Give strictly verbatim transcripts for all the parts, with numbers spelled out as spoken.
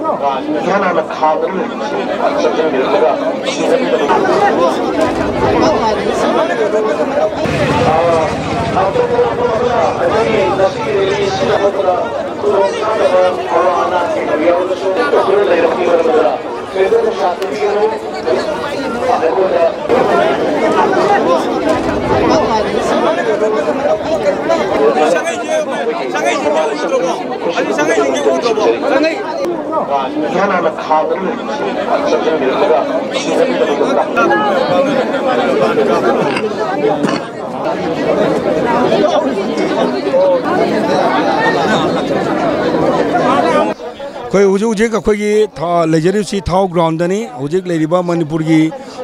ꯏꯍꯥꯟ ꯍꯥꯟꯅ ꯈꯥꯝꯗꯨꯅ ꯂꯩꯔꯤꯕꯁꯤ ꯆꯪꯁꯤꯟꯕꯤꯔꯝꯂꯒ ꯁꯤꯟꯅꯕꯤꯗꯕ꯫ ꯑ, ꯑꯇꯣꯞꯄ ꯋꯥꯐꯝ ꯑꯃꯅ ꯑꯩꯈꯣꯏꯒꯤ ꯉꯁꯤꯒꯤ ꯔꯦꯂꯤ ꯑꯁꯤꯗ ꯍꯧꯕꯗ ꯈꯨꯗꯣꯡꯆꯥꯗꯕ ꯍꯋꯥ ꯑꯅꯥ ꯊꯦꯡꯅꯕ ꯌꯥꯎꯔꯒꯁꯨ ꯈꯨꯗꯣꯡ ꯂꯩꯔꯛꯄꯒꯤ ꯃꯔꯝꯗ ꯀꯩꯗꯧꯅ ꯁꯥꯊꯤꯕꯤꯒꯅꯨ꯫ ꯑꯩꯈꯣꯏꯗ ꯏꯍꯥꯟ ꯍꯥꯟꯅ ꯈꯥꯝꯗꯨꯅ ꯂꯩꯔꯤꯕꯁꯤ ꯆꯪꯁꯤꯟꯕꯤꯔꯝꯂꯒ ꯁꯤꯟꯅꯕꯤꯗꯕ꯫ ꯑꯩꯈꯣꯏ ꯍꯧꯖꯤꯛ ꯍꯧꯖꯤꯛ ꯑꯩꯈꯣꯏꯒꯤ ꯊꯥ-, ꯂꯩꯖꯔꯤꯕꯁꯤ ꯊꯥꯎ ꯒ꯭ꯔꯥꯎꯟꯗꯅꯤ꯫ ꯍꯧꯖꯤꯛ ꯂꯩꯔꯤꯕ ꯃꯅꯤꯄꯨꯔꯒꯤ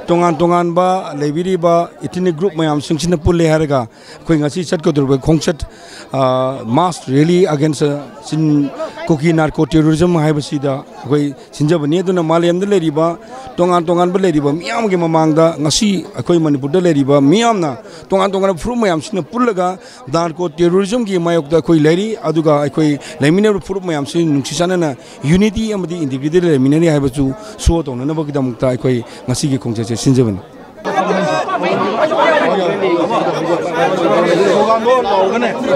ꯇꯣꯉꯥꯟ ꯇꯣꯉꯥꯟꯕ ꯂꯩꯕꯤꯔꯤꯕ ꯏꯊꯅꯤꯛ ꯒ꯭ꯔꯨꯞ ꯃꯌꯥꯝꯁꯤꯡꯁꯤꯅ ꯄꯨꯜꯂꯦ ꯍꯥꯏꯔꯒ ꯑꯩꯈꯣꯏ ꯉꯁꯤ ꯆꯠꯀꯗꯧꯔꯤꯕ ꯈꯣꯡꯆꯠ, ꯑ, mass rally against, ꯑ, ꯆꯤꯟ ꯀꯨꯀꯤ narco terrorism ꯍꯥꯏꯕꯁꯤꯗ ꯑꯩꯈꯣꯏ ꯁꯤꯟꯖꯕꯅꯤ꯫ ꯑꯗꯨꯅ ꯃꯥꯂꯦꯝꯗ ꯂꯩꯔꯤꯕ ꯇꯣꯉꯥꯟ ꯇꯣꯉꯥꯟꯕ ꯂꯩꯔꯤꯕ ꯃꯤꯌꯥꯝꯒꯤ ꯃꯃꯥꯡꯗ ꯉꯁꯤ ꯑꯩꯈꯣꯏ ꯃꯅꯤꯄꯨꯔꯗ ꯂꯩꯔꯤꯕ ꯃꯤꯌꯥꯝꯅ ꯇꯣꯉꯥꯟ ꯇꯣꯉꯥꯟꯕ ꯐꯨꯔꯨꯞ ꯃꯌꯥꯝꯁꯤꯅ ꯄꯨꯜꯂꯒ narco terrorismꯒꯤ ꯃꯥꯌꯣꯛꯇ ꯑꯩꯈꯣꯏ ꯂꯩꯔꯤ꯫ ꯑꯗꯨꯒ ꯑꯩꯈꯣꯏ ꯂꯩꯃꯤꯟꯅꯔꯤꯕ ꯐꯨꯔꯨꯞ ꯃꯌꯥꯝꯁꯤ ꯅꯨꯡꯁꯤ ꯆꯥꯟꯅꯅ unity ꯑꯃꯗꯤ integrityꯗ ꯂꯩꯃꯤꯟꯅꯔꯤ ꯍꯥꯏꯕꯁꯨ show ꯇꯧꯅꯅꯕꯒꯤꯗꯃꯛꯇ ꯑꯩꯈꯣꯏ ꯉꯁꯤꯒꯤ ꯈꯣꯡꯆꯠꯁꯦ ꯁꯤꯟꯖꯕꯅꯤ꯫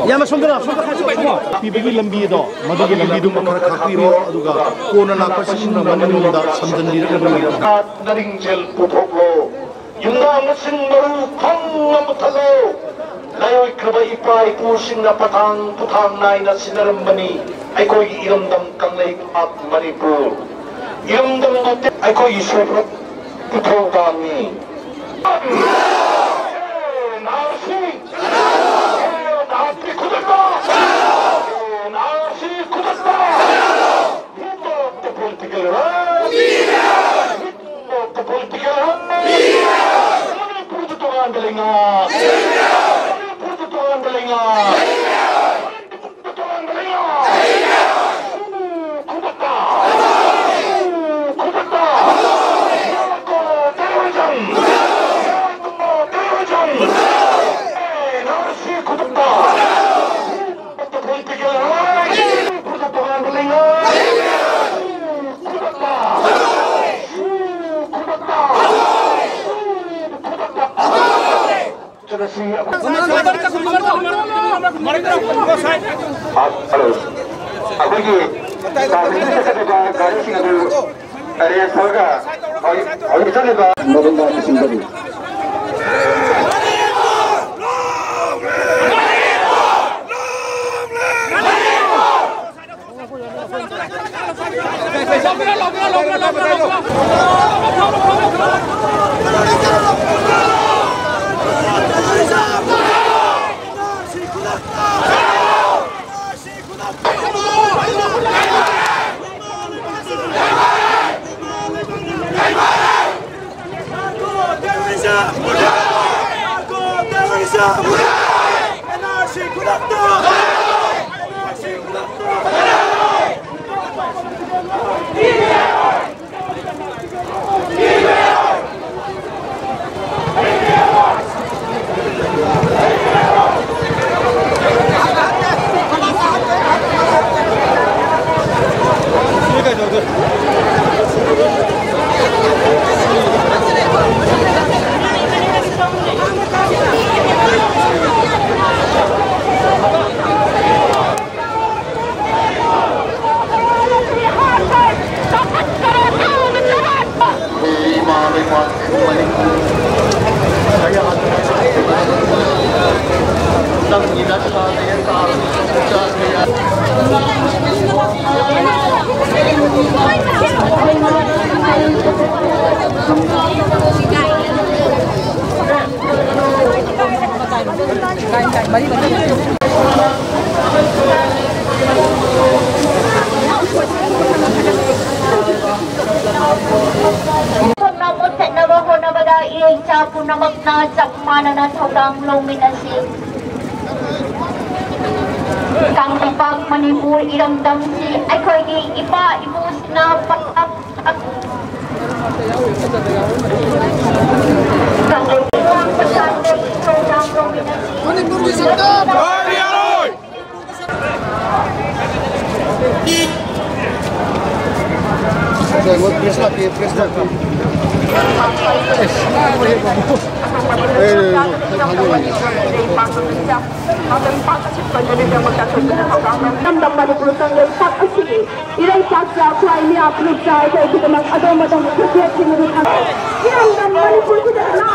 ꯌꯥꯝꯅ ꯁꯣꯝꯗ ꯂꯥꯛꯑꯣ, ꯁꯣꯝꯗ ꯈꯔ ꯆꯠꯂꯣ꯫ ꯄꯤꯕꯒꯤ ꯂꯝꯕꯤ ꯑꯗꯣ, ꯃꯗꯨꯒꯤ ꯂꯝꯕꯤꯗꯨꯃ ꯈꯔ ꯈꯥꯛꯄꯤꯔꯣ, ꯑꯗꯨꯒ ꯀꯣꯟꯅ ꯂꯥꯛꯄꯁꯤꯡꯅ ꯃꯅꯤꯡꯂꯣꯝꯗ ꯁꯝꯖꯤꯟꯕꯤꯔꯒ ꯑꯗꯨꯝ ꯂꯩꯔꯣ꯫ ꯅꯥꯠ ꯅꯔꯤꯡꯖꯦꯜ ꯄꯨꯊꯣꯛꯂꯣ꯫ ꯌꯨꯝꯅꯥꯝ ꯃꯁꯤꯡ ꯃꯔꯨ ꯐꯪꯅ ꯃꯨꯊꯠꯂꯣ꯫ ꯂꯥꯏꯑꯣꯏꯈ꯭ꯔꯕ ꯏꯄꯥ ꯏꯄꯨꯁꯤꯡꯅ ꯄꯊꯥꯡ ꯄꯨꯊꯥꯡ ꯅꯥꯏꯅ ꯁꯤꯟꯅꯔꯝꯕꯅꯤ ꯑꯩꯈꯣꯏꯒꯤ ꯏꯔꯝꯗꯝ ꯀꯪꯂꯩꯄꯥꯛ ꯃꯅꯤꯄꯨꯔ꯫ ꯏꯔꯝꯗꯝꯕꯨ ꯑꯩꯈꯣꯏꯒꯤ ꯁꯣꯏꯐꯝ ꯏꯊꯧꯗꯥꯡꯅꯤ꯫ ꯅꯥꯔꯁꯤ! ꯅꯥꯔꯁꯤ ꯈꯨꯗꯛꯇ! ꯅꯥꯔꯁꯤ ꯈꯨꯗꯛꯇ! Hit of the political right! Hit of the political right! ꯃꯅꯤꯄꯨꯔꯗ ꯇꯣꯉꯥꯟꯕ ꯂꯩꯉꯥꯛ! ꯃꯅꯤꯄꯨꯔꯗ ꯇꯣꯉꯥꯟꯕ ꯂꯩꯉꯥꯛ! ꯍꯜꯂꯣ, ꯑꯩꯈꯣꯏꯒꯤ ꯇ꯭ꯔꯥꯐꯤꯛꯇ ꯆꯠꯀꯗꯕ ꯒꯥꯔꯤꯁꯤꯡ ꯑꯗꯨ ꯑꯦꯔꯦꯟꯖ ꯇꯧꯔꯒ ꯍꯧꯖꯤꯛ ꯍꯧꯖꯤꯛ ꯆꯠꯂꯤꯕ ꯃꯔꯨꯞ ꯃꯄꯥꯡꯁꯤꯡꯗꯗꯤ ꯊꯣꯛꯅ ꯃꯨꯠꯊꯠꯅꯕ ꯍꯣꯠꯅꯕꯗ ꯏꯔꯩꯆꯥ ꯄꯨꯝꯅꯃꯛꯅ ꯆꯞ ꯃꯥꯟꯅꯅ ꯊꯧꯗꯥꯡ ꯂꯧꯃꯤꯟꯅꯁꯤ꯫ ꯀꯪꯂꯩꯄꯥꯛ ꯃꯅꯤꯄꯨꯔ ꯏꯔꯝꯗꯝꯁꯤ ꯑꯩꯈꯣꯏꯒꯤ ꯏꯄꯥ ꯏꯄꯨꯁꯤꯡꯅ ꯄꯥꯛ ꯀꯪꯂꯩꯄꯥꯛ ꯃꯁꯥꯗꯒꯤ ꯊꯧꯗꯥꯡ ꯂꯧꯃꯤꯟꯅꯁꯤ꯫ ꯃꯅꯤꯄꯨꯔꯒꯤ ꯁꯛꯇꯝ! Press lock, eh, press lock. ꯏꯔꯝꯗꯝ ꯃꯅꯤꯄꯨꯔ ꯀꯪꯂꯩꯄꯥꯛ ꯑꯁꯤꯒꯤ ꯏꯔꯩꯄꯥꯛꯇ ꯈ꯭ꯋꯥꯏ ꯃꯤꯌꯥꯝ ꯐꯨꯔꯨꯞ ꯆꯥꯏ ꯑꯩꯈꯣꯏ ꯈꯨꯗꯤꯡꯃꯛ ꯑꯗꯣꯝ ꯑꯗꯣꯝꯒꯤ ꯈꯨꯠꯌꯦꯛꯁꯤꯡ ꯑꯗꯨ ꯊꯝ-, ꯏꯔꯝꯗꯝ ꯃꯅꯤꯄꯨꯔ ꯈꯨꯗꯤꯡꯃꯛ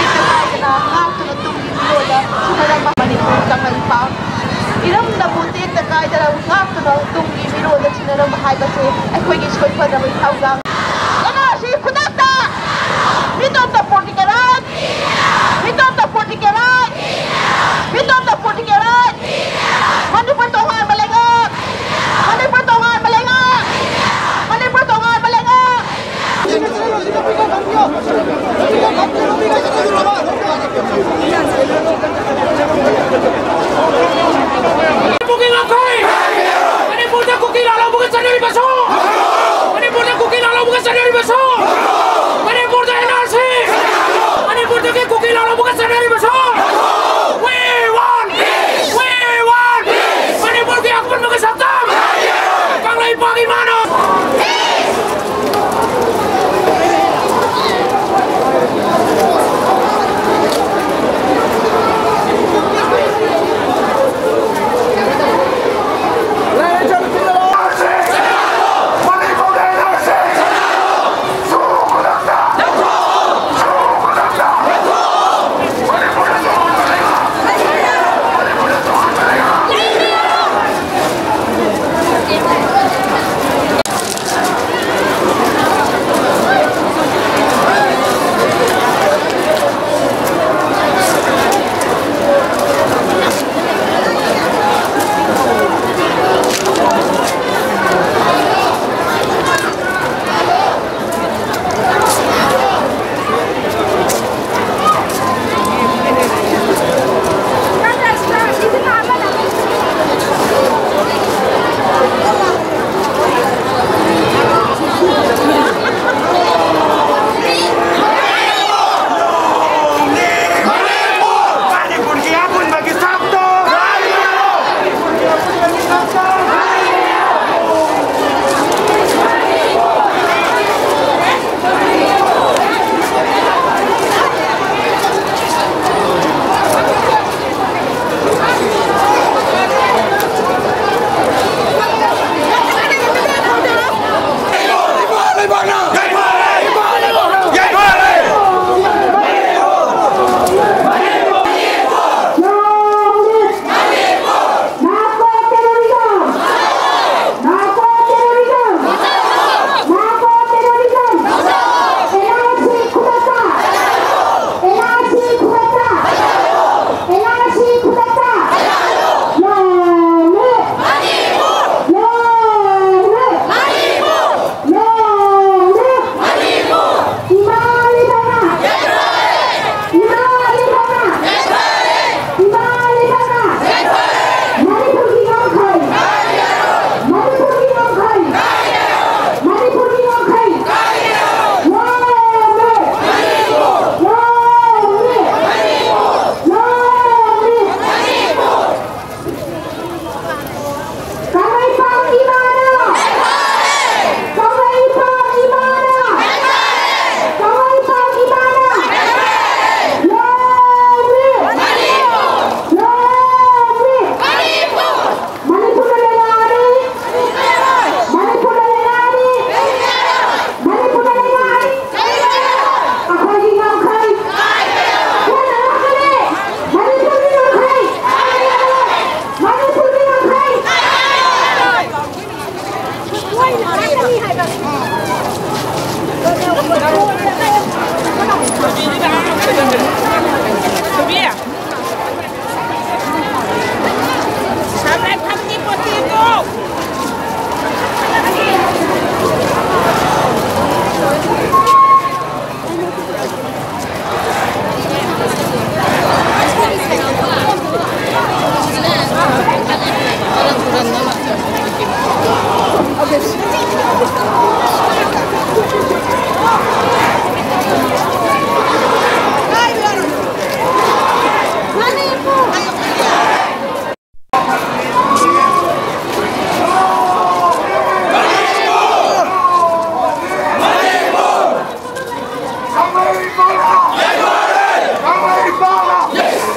ꯉꯥꯛꯇꯨꯅ ꯇꯨꯡꯒꯤ ꯃꯤꯔꯣꯜꯗ ꯁꯤꯟꯅꯔꯝꯕ ꯃꯅꯤꯄꯨꯔ ꯀꯪꯂꯩꯄꯥꯛ ꯏꯔꯝꯗꯝꯕꯨ ꯇꯦꯛꯇ ꯀꯥꯏꯗꯅ ꯉꯥꯛꯇꯨꯅ ꯇꯨꯡꯒꯤ ꯃꯤꯔꯣꯜꯗ ꯁꯤꯟꯅꯔꯝꯕ ꯍꯥꯏꯕꯁꯦ ꯑꯩꯈꯣꯏꯒꯤ ꯁꯣꯏꯐꯗꯕ ꯏꯊꯧꯗꯥꯡ꯫ ꯑꯦꯟ ꯑꯥꯔ ꯁꯤ ꯈꯨꯗꯛꯇ! ꯃꯤꯇꯣꯞꯇ ꯄꯣꯂꯤꯇꯤꯀꯦꯜ ꯔꯥꯏꯠ! ꯃꯤꯇꯣꯞꯇ ꯄꯣꯂꯤꯇꯤꯀꯦꯜ ꯔꯥꯏꯠ! ꯃꯤꯇꯣꯞꯇ ꯄꯣꯂꯤꯇꯤꯀꯦꯜ ꯔꯥꯏꯠ! ꯃꯅꯤꯄꯨꯔ ꯇꯣꯉꯥꯟꯕ ꯂꯩꯉꯥꯛ! ꯃꯅꯤꯄꯨꯔ ꯇꯣꯉꯥꯟꯕ ꯂꯩꯉꯥꯛ! ꯃꯅꯤꯄꯨꯔ ꯇꯣꯉꯥꯟꯕ ꯂꯩꯉꯥꯛ!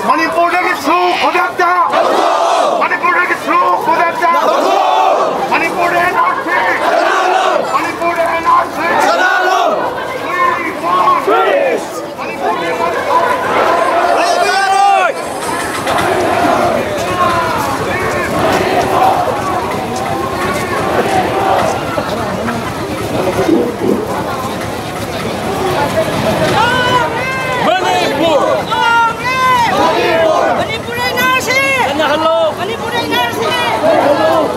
ꯃꯅꯤꯄꯨꯔꯗꯒꯤ ꯁꯨ ꯈꯨꯗꯛꯇ! ꯃꯅꯤꯄꯨꯔꯗꯒꯤ ꯁꯨ ꯈꯨꯗꯛꯇ! ꯃꯅꯤꯄꯨꯔꯗ ꯑꯦꯟ ꯑꯥꯔ ꯁꯤ! ꯃꯅꯤꯄꯨꯔꯗ N R C! We want peace! Manipur! Manipur N R C! ꯆꯠꯅꯍꯜꯂꯣ! ꯃꯅꯤꯄꯨꯔ ꯑꯦꯟ ꯑꯥꯔ ꯁꯤ!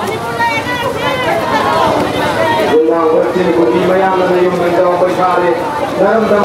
ꯃꯅꯤꯄꯨꯔ ꯑꯦꯟ ꯑꯥꯔ ꯁꯤ! ꯅꯨꯡꯗꯥꯡ ꯆꯤꯟ ꯀꯨꯝꯕꯤ ꯃꯌꯥꯝꯅ ꯌꯨꯝ ꯀꯩꯗꯧꯕ ꯄꯩꯁꯥꯗꯤ ꯅꯔꯝꯗꯝ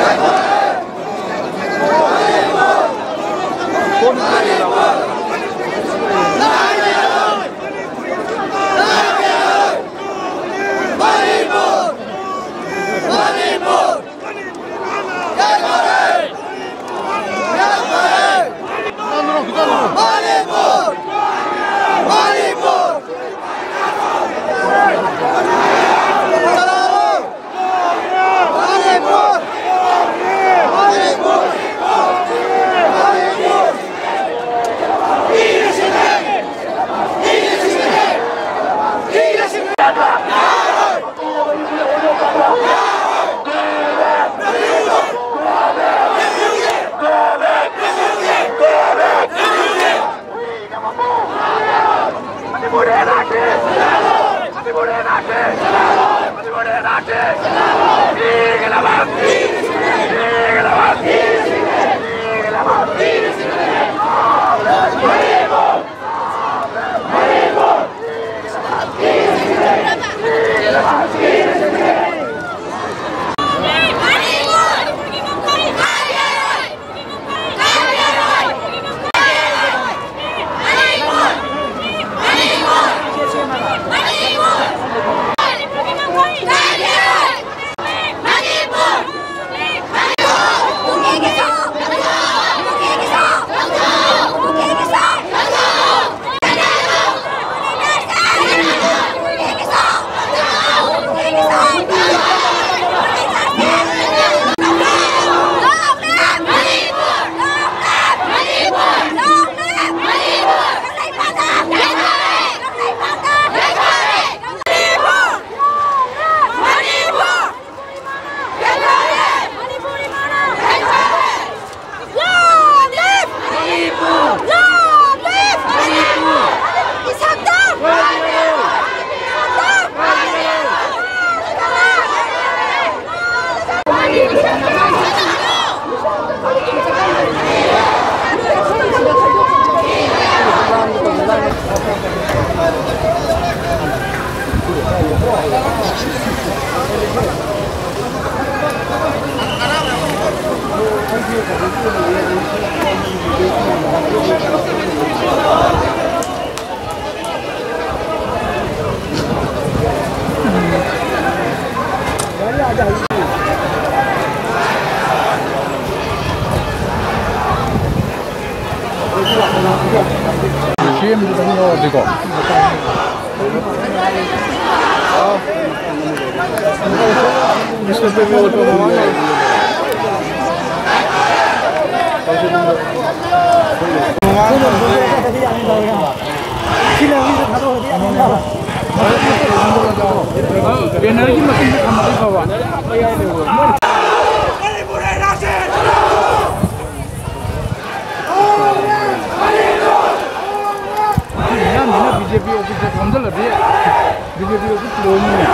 ꯁꯤ ꯑꯦꯝꯗꯨꯗꯪ ꯌꯥꯎꯔꯗꯤꯀꯣ꯫ ꯕꯦꯅꯔꯒꯤ ꯃꯇꯨꯡꯗ ꯊꯝꯃꯗꯤ ꯐꯕ꯫ ꯃꯤꯌꯥꯝꯁꯤꯅ ꯕꯤ ꯖꯦ ꯄꯤ ꯑꯣꯐꯤꯁꯇ ꯐꯝꯖꯤꯜꯂꯗꯤ ꯕꯤ ꯖꯦ ꯄꯤ ꯑꯣꯐꯤꯁ ꯂꯣꯏꯅꯤꯅꯦ꯫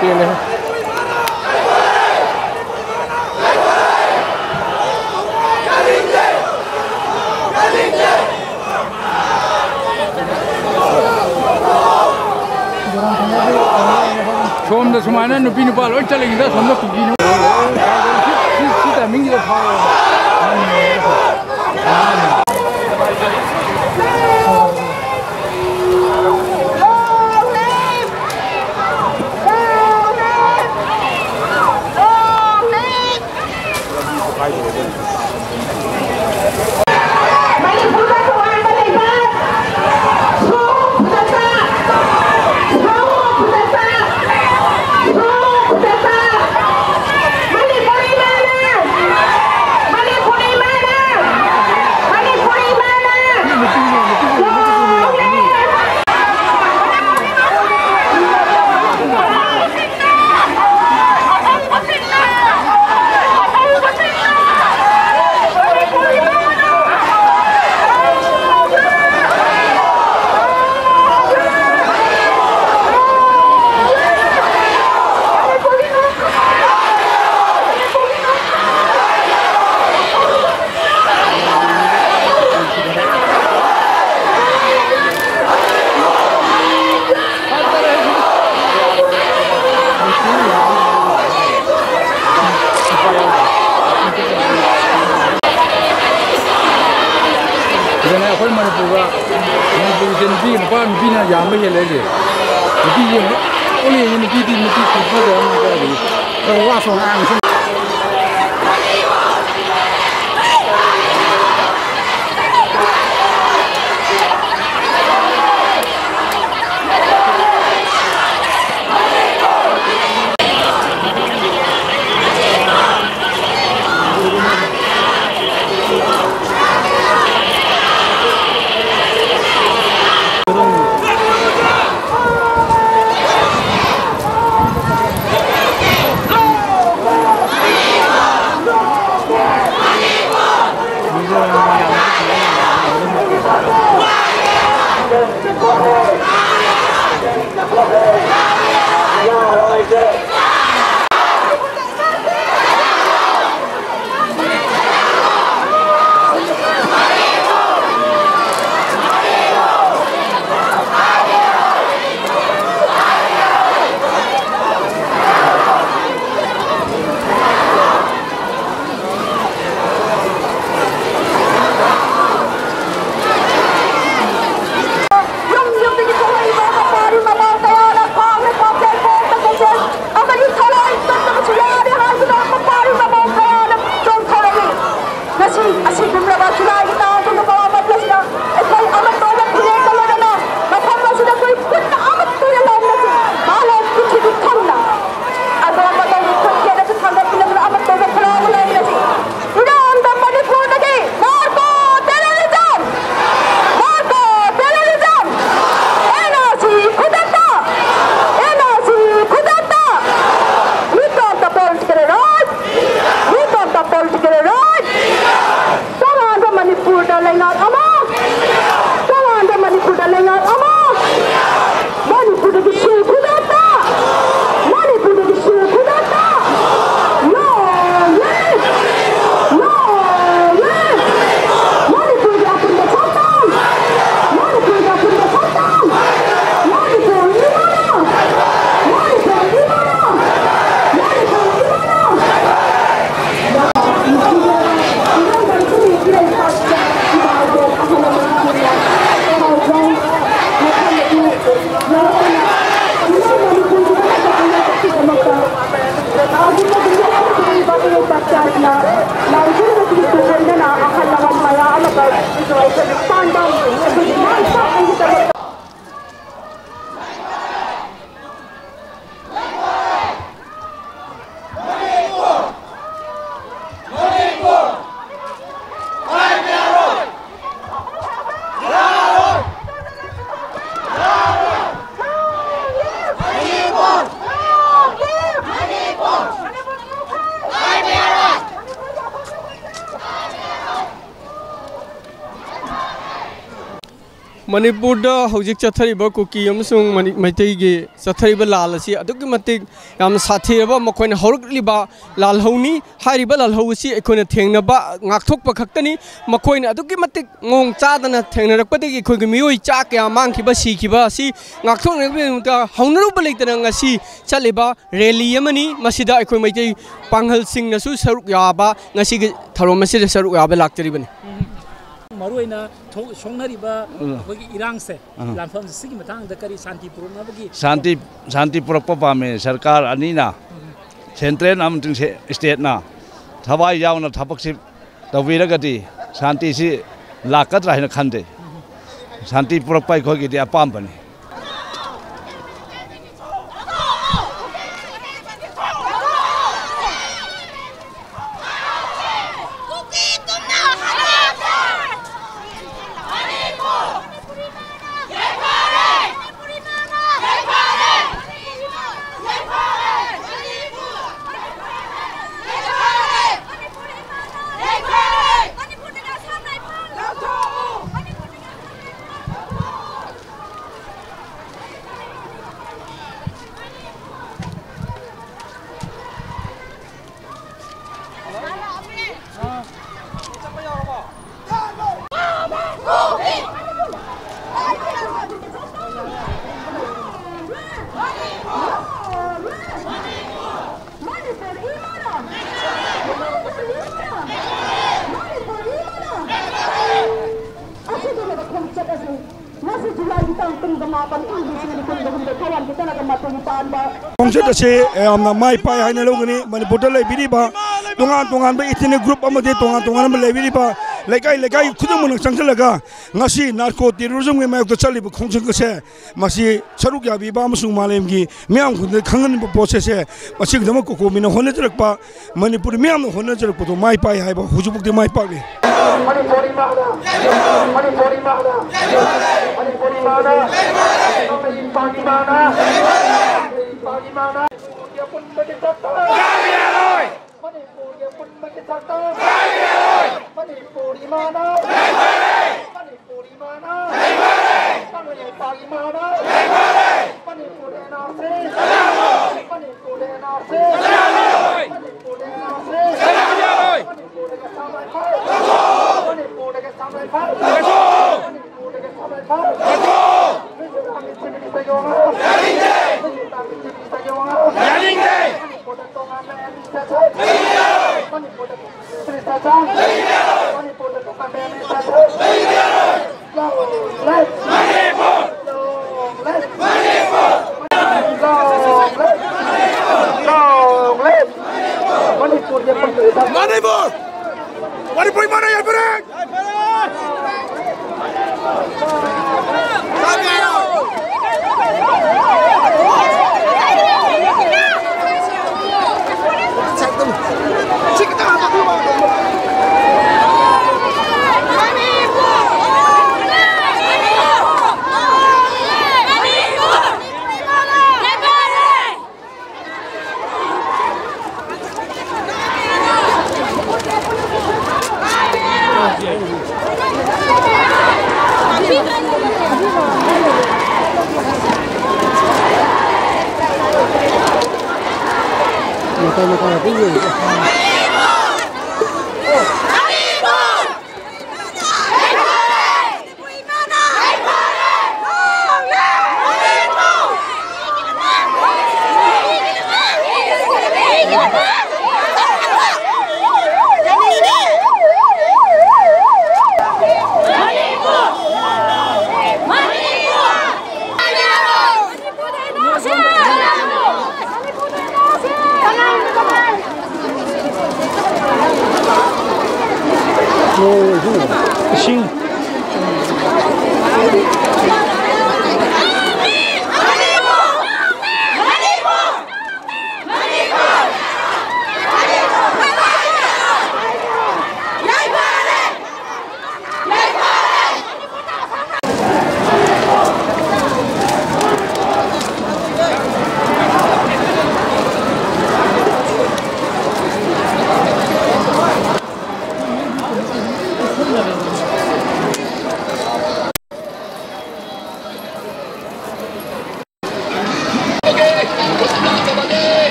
ꯄꯦꯜꯂꯦꯍꯦ꯫ ꯁꯣꯝꯗ ꯁꯨꯃꯥꯏꯅ ꯅꯨꯄꯤ ꯅꯨꯄꯥ ꯂꯣꯏ ꯆꯠꯂꯤꯉꯩꯗ ꯁꯣꯝꯗ ꯀꯨꯀꯤꯅ ꯁꯤ, ꯁꯤ, ꯁꯤ ꯇꯥꯏꯃꯤꯡꯁꯤꯗ ꯐꯥꯎꯔꯦ꯫ ꯃꯅꯤꯄꯨꯔꯗ ꯇꯣꯉꯥꯟꯕ ꯂꯩꯕꯥꯛ, ꯁꯣ ꯈꯨꯗꯛꯇ, ꯁꯣ ꯈꯨꯗꯛꯇ, ꯁꯣ ꯈꯨꯗꯛꯇ, ꯃꯅꯤꯄꯨꯔꯤ ꯃꯥꯅ, ꯃꯅꯤꯄꯨꯔꯤ ꯃꯥꯅ, ꯃꯅꯤꯄꯨꯔꯤ ꯑꯩꯈꯣꯏ ꯃꯅꯤꯄꯨꯔꯒ, ꯃꯅꯤꯄꯨꯔꯒꯤꯁꯦ ꯅꯨꯄꯤꯒ ꯅꯨꯄꯥ, ꯅꯨꯄꯤꯅ ꯌꯥꯝꯕ ꯍꯦꯜꯂꯦ ꯍꯥꯏꯁꯦ꯫ ꯅꯨꯄꯤ ꯌꯦꯡꯕ ꯂꯣꯏ ꯌꯦꯡꯉꯤ, ꯅꯨꯄꯤꯗꯤ ꯅꯨꯄꯤ ꯐꯖꯕ ꯑꯃ ꯀꯥꯏꯗꯒꯤ꯫ ꯈꯔ ꯋꯥꯁꯨ ꯉꯥꯡꯉꯤ ꯁꯨꯝ꯫ ꯄꯥꯟꯗꯝ ꯑꯩꯈꯣꯏꯒꯤ ꯃꯥꯏ ꯄꯥꯛꯅꯕꯒꯤꯗꯃꯛꯇ꯫ ꯃꯅꯤꯄꯨꯔꯗ ꯍꯧꯖꯤꯛ ꯆꯠꯊꯔꯤꯕ ꯀꯨꯀꯤ ꯑꯃꯁꯨꯡ ꯃꯅꯤ-, ꯃꯩꯇꯩꯒꯤ ꯆꯠꯊꯔꯤꯕ ꯂꯥꯜ ꯑꯁꯤ ꯑꯗꯨꯛꯀꯤ ꯃꯇꯤꯛ ꯌꯥꯝꯅ ꯁꯥꯊꯤꯔꯕ, ꯃꯈꯣꯏꯅ ꯍꯧꯔꯛꯂꯤꯕ ꯂꯥꯜꯍꯧꯅꯤ꯫ ꯍꯥꯏꯔꯤꯕ ꯂꯥꯜꯍꯧ ꯑꯁꯤ ꯑꯩꯈꯣꯏꯅ ꯊꯦꯡꯅꯕ, ꯉꯥꯛꯊꯣꯛꯄ ꯈꯛꯇꯅꯤ꯫ ꯃꯈꯣꯏꯅ ꯑꯗꯨꯛꯀꯤ ꯃꯇꯤꯛ ꯃꯑꯣꯡ ꯆꯥꯗꯅ ꯊꯦꯡꯅꯔꯛꯄꯗꯒꯤ ꯑꯩꯈꯣꯏꯒꯤ ꯃꯤꯑꯣꯏ ꯆꯥ ꯀꯌꯥ ꯃꯥꯡꯈꯤꯕ, ꯁꯤꯈꯤꯕ ꯑꯁꯤ ꯉꯥꯛꯊꯣꯛꯅꯕꯒꯤꯗꯃꯛꯇ ꯍꯧꯅꯔꯨꯕ ꯂꯩꯇꯅ ꯉꯁꯤ ꯆꯠꯂꯤꯕ ꯔꯦꯂꯤ ꯑꯃꯅꯤ꯫ ꯃꯁꯤꯗ ꯑꯩꯈꯣꯏ ꯃꯩꯇꯩ ꯄꯥꯡꯒꯜꯁꯤꯡꯅꯁꯨ ꯁꯔꯨꯛ ꯌꯥꯕ, ꯉꯁꯤꯒꯤ ꯊꯧꯔꯝ ꯑꯁꯤꯗ ꯁꯔꯨꯛ ꯌꯥꯕ ꯂꯥꯛꯆꯔꯤꯕꯅꯤ꯫ ꯃꯔꯨꯑꯣꯏꯅ ꯊꯣꯛ-, ꯁꯣꯛꯅꯔꯤꯕ ꯎꯝ꯫ ꯑꯩꯈꯣꯏꯒꯤ ꯏꯔꯥꯡꯁꯦ, ꯑꯥ꯫ ꯂꯥꯟꯐꯝꯁꯦ ꯁꯤꯒꯤ ꯃꯇꯥꯡꯗ ꯀꯔꯤ ꯁꯥꯟꯇꯤ ꯄꯨꯔꯛꯅꯕꯒꯤ? ꯁꯥꯟꯇꯤ, ꯁꯥꯟꯇꯤ ꯄꯨꯔꯛꯄ ꯄꯥꯝꯃꯦ꯫ ꯁꯔꯀꯥꯔ ꯑꯅꯤꯅ, ꯁꯦꯟꯇ꯭ꯔꯦꯜ ꯑꯃꯁꯨꯡ ꯁꯦ-, ꯁ꯭ꯇꯦꯠꯅ ꯊꯋꯥꯏ ꯌꯥꯎꯅ ꯊꯕꯛꯁꯤ ꯇꯧꯕꯤꯔꯒꯗꯤ ꯁꯥꯟꯇꯤꯁꯤ ꯂꯥꯛꯀꯗ꯭ꯔꯥ ꯍꯥꯏꯅ ꯈꯟꯖꯩ꯫ ꯁꯥꯟꯇꯤ ꯄꯨꯔꯛꯄ ꯑꯩꯈꯣꯏꯒꯤꯗꯤ ꯑꯄꯥꯝꯕꯅꯤ꯫ ꯑꯁꯤꯒꯨꯝꯂꯕ ꯈꯣꯡꯆꯠ ꯑꯁꯤ ꯉꯁꯤ ꯖꯨꯂꯥꯏꯒꯤ ꯇꯥꯡ ꯀꯨꯟꯒ ꯃꯥꯄꯟ, ꯏꯪ ꯂꯤꯁꯤꯡ ꯑꯅꯤ ꯀꯨꯟꯒ ꯍꯨꯝꯗꯣꯏ, ꯊꯧꯕꯥꯜꯒꯤ ꯆꯠꯂꯒ ꯃꯥꯊꯣꯏꯒꯤ ꯄꯥꯟꯕ ꯈꯣꯡꯆꯠ ꯑꯁꯤ ꯌꯥꯝꯅ ꯃꯥꯏ ꯄꯥꯛꯑꯦ ꯍꯥꯏꯅ ꯂꯧꯒꯅꯤ꯫ ꯃꯅꯤꯄꯨꯔꯗ ꯂꯩꯕꯤꯔꯤꯕ ꯇꯣꯉꯥꯟ ꯇꯣꯉꯥꯟꯕ ethnic group ꯑꯃꯗꯤ ꯇꯣꯉꯥꯟ ꯇꯣꯉꯥꯟꯕ ꯂꯩꯕꯤꯔꯤꯕ ꯂꯩꯀꯥꯏ ꯂꯩꯀꯥꯏ ꯈꯨꯗꯤꯡꯃꯛꯅ ꯆꯪꯁꯤꯜꯂꯒ ꯉꯁꯤ ꯅꯥꯔꯀꯣ ꯇꯦꯔꯣꯔꯤꯖꯝꯒꯤ ꯃꯥꯌꯣꯛꯇ ꯆꯠꯂꯤꯕ ꯈꯣꯡꯖꯪ ꯑꯁꯦ ꯃꯁꯤ ꯁꯔꯨꯛ ꯌꯥꯕꯤꯕ ꯑꯃꯁꯨꯡ ꯃꯥꯂꯦꯝꯒꯤ ꯃꯤꯌꯥꯝ ꯈꯨꯗꯤꯡꯗ ꯈꯪꯍꯟꯕ ꯄꯣꯠꯁꯦ ꯃꯁꯤꯒꯤꯗꯃꯛ ꯀꯣꯀꯣꯃꯤꯅ ꯍꯣꯠꯅꯖꯔꯛꯄ, ꯃꯅꯤꯄꯨꯔꯤ ꯃꯤꯌꯥꯝꯅ ꯍꯣꯠꯅꯖꯔꯛꯄꯗꯣ ꯃꯥꯏ ꯄꯥꯛꯏ ꯍꯥꯏꯕ ꯍꯧꯖꯤꯛꯐꯥꯎꯗꯤ ꯃꯥꯏ ꯄꯥꯛꯂꯤ꯫ ꯃꯅꯤꯄꯨꯔꯤ ꯃꯥꯅ, ꯃꯅꯤꯄꯨꯔꯤ ꯃꯥꯅ, ꯃꯅꯤꯄꯨꯔꯤ ꯃꯥꯅ, ꯃꯅꯤꯄꯨꯔꯤ ꯃꯥꯅ, ꯃꯅꯤꯄꯨꯔꯤ ꯃꯥꯅ, ꯃꯅꯤꯄꯨꯔꯒꯤ ꯑꯄꯨꯟꯕꯒꯤ ꯁꯛꯇꯝ꯫ ꯃꯅꯤꯄꯨꯔꯒꯤ ꯑꯄꯨꯟꯕꯒꯤ ꯁꯛꯇꯝ꯫ ꯃꯅꯤꯄꯨꯔ ꯏꯃꯥꯅ꯫ ꯃꯅꯤꯄꯨꯔ ꯏꯃꯥꯅ꯫ ꯀꯪꯂꯩꯄꯥꯛ ꯏꯃꯥꯅ꯫ ꯃꯅꯤꯄꯨꯔ ꯑꯦꯟ ꯑꯥꯔ ꯁꯤ꯫ ꯃꯅꯤꯄꯨꯔ ꯑꯦꯟ ꯑꯥꯔ ꯁꯤ꯫ ꯃꯅꯤꯄꯨꯔ ꯑꯦꯟ ꯑꯥꯔ ꯁꯤ꯫ ꯃꯅꯤꯄꯨꯔꯗꯒꯤ ꯑꯁꯥꯝ ꯔꯥꯏꯐꯜ꯫ ꯃꯅꯤꯄꯨꯔꯗꯒꯤ ꯑꯁꯥꯝ ꯔꯥꯏꯐꯜ꯫ ꯃꯅꯤꯄꯨꯔꯗꯒꯤ ꯑꯁꯥꯝ ꯔꯥꯏꯐꯜ꯫ ꯃꯤꯖꯣꯔꯥꯝꯒꯤ ꯆꯤꯐ ꯃꯤꯅꯤꯁꯇꯔꯒꯤ ꯋꯥꯉꯥꯡ꯫ ꯃꯤꯖꯣꯔꯥꯝꯒꯤ ꯆꯤꯐ ꯃꯤꯅꯤꯁꯇꯔꯒꯤ ꯋꯥꯉꯥꯡ꯫ ꯌꯥꯅꯤꯡꯗꯦ꯫ ꯃꯅꯤꯄꯨꯔꯗ ꯇꯣꯉꯥꯟꯕ ꯑꯦꯗꯃꯤꯅꯤꯁꯇ꯭ꯔꯦꯁꯟ꯫ ꯃꯅꯤꯄꯨꯔꯗ ꯄꯨꯂꯤꯁ ꯁ꯭ꯇꯦꯁꯟ꯫ ꯃꯅꯤꯄꯨꯔꯗ ꯇꯣꯉꯥꯟꯕ administration. Long live! Long live! Long live! Long live! ꯃꯅꯤꯄꯨꯔꯒꯤ ꯄꯨꯂꯤꯁ ꯁ꯭ꯇꯦꯁꯟ꯫ ꯃꯅꯤꯄꯨꯔ! ꯃꯅꯤꯄꯨꯔ ꯏꯃꯥꯅ ꯌꯥꯏꯐꯔꯦ!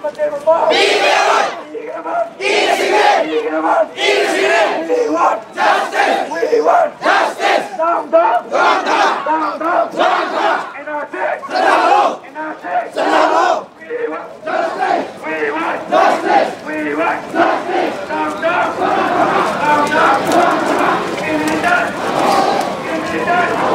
ꯃꯇꯦꯡ ꯄꯥꯡ! ꯄꯤꯕ ꯌꯥꯔꯣꯏ! ꯄꯤꯒꯗꯕ! ꯄꯤꯒꯗꯕ! ꯄꯤꯒꯗꯕ! ꯄꯤꯒꯗꯕ! We want justice! We want justice! Down, down! Down, down! Down, down! Down, down! N R C! ꯆꯠꯅꯍꯜꯂꯨ! N R C! ꯆꯠꯅꯍꯜꯂꯨ! We want justice! We want justice! We want justice! Down, down! Down, down! Down, down! Give me that! Give me that!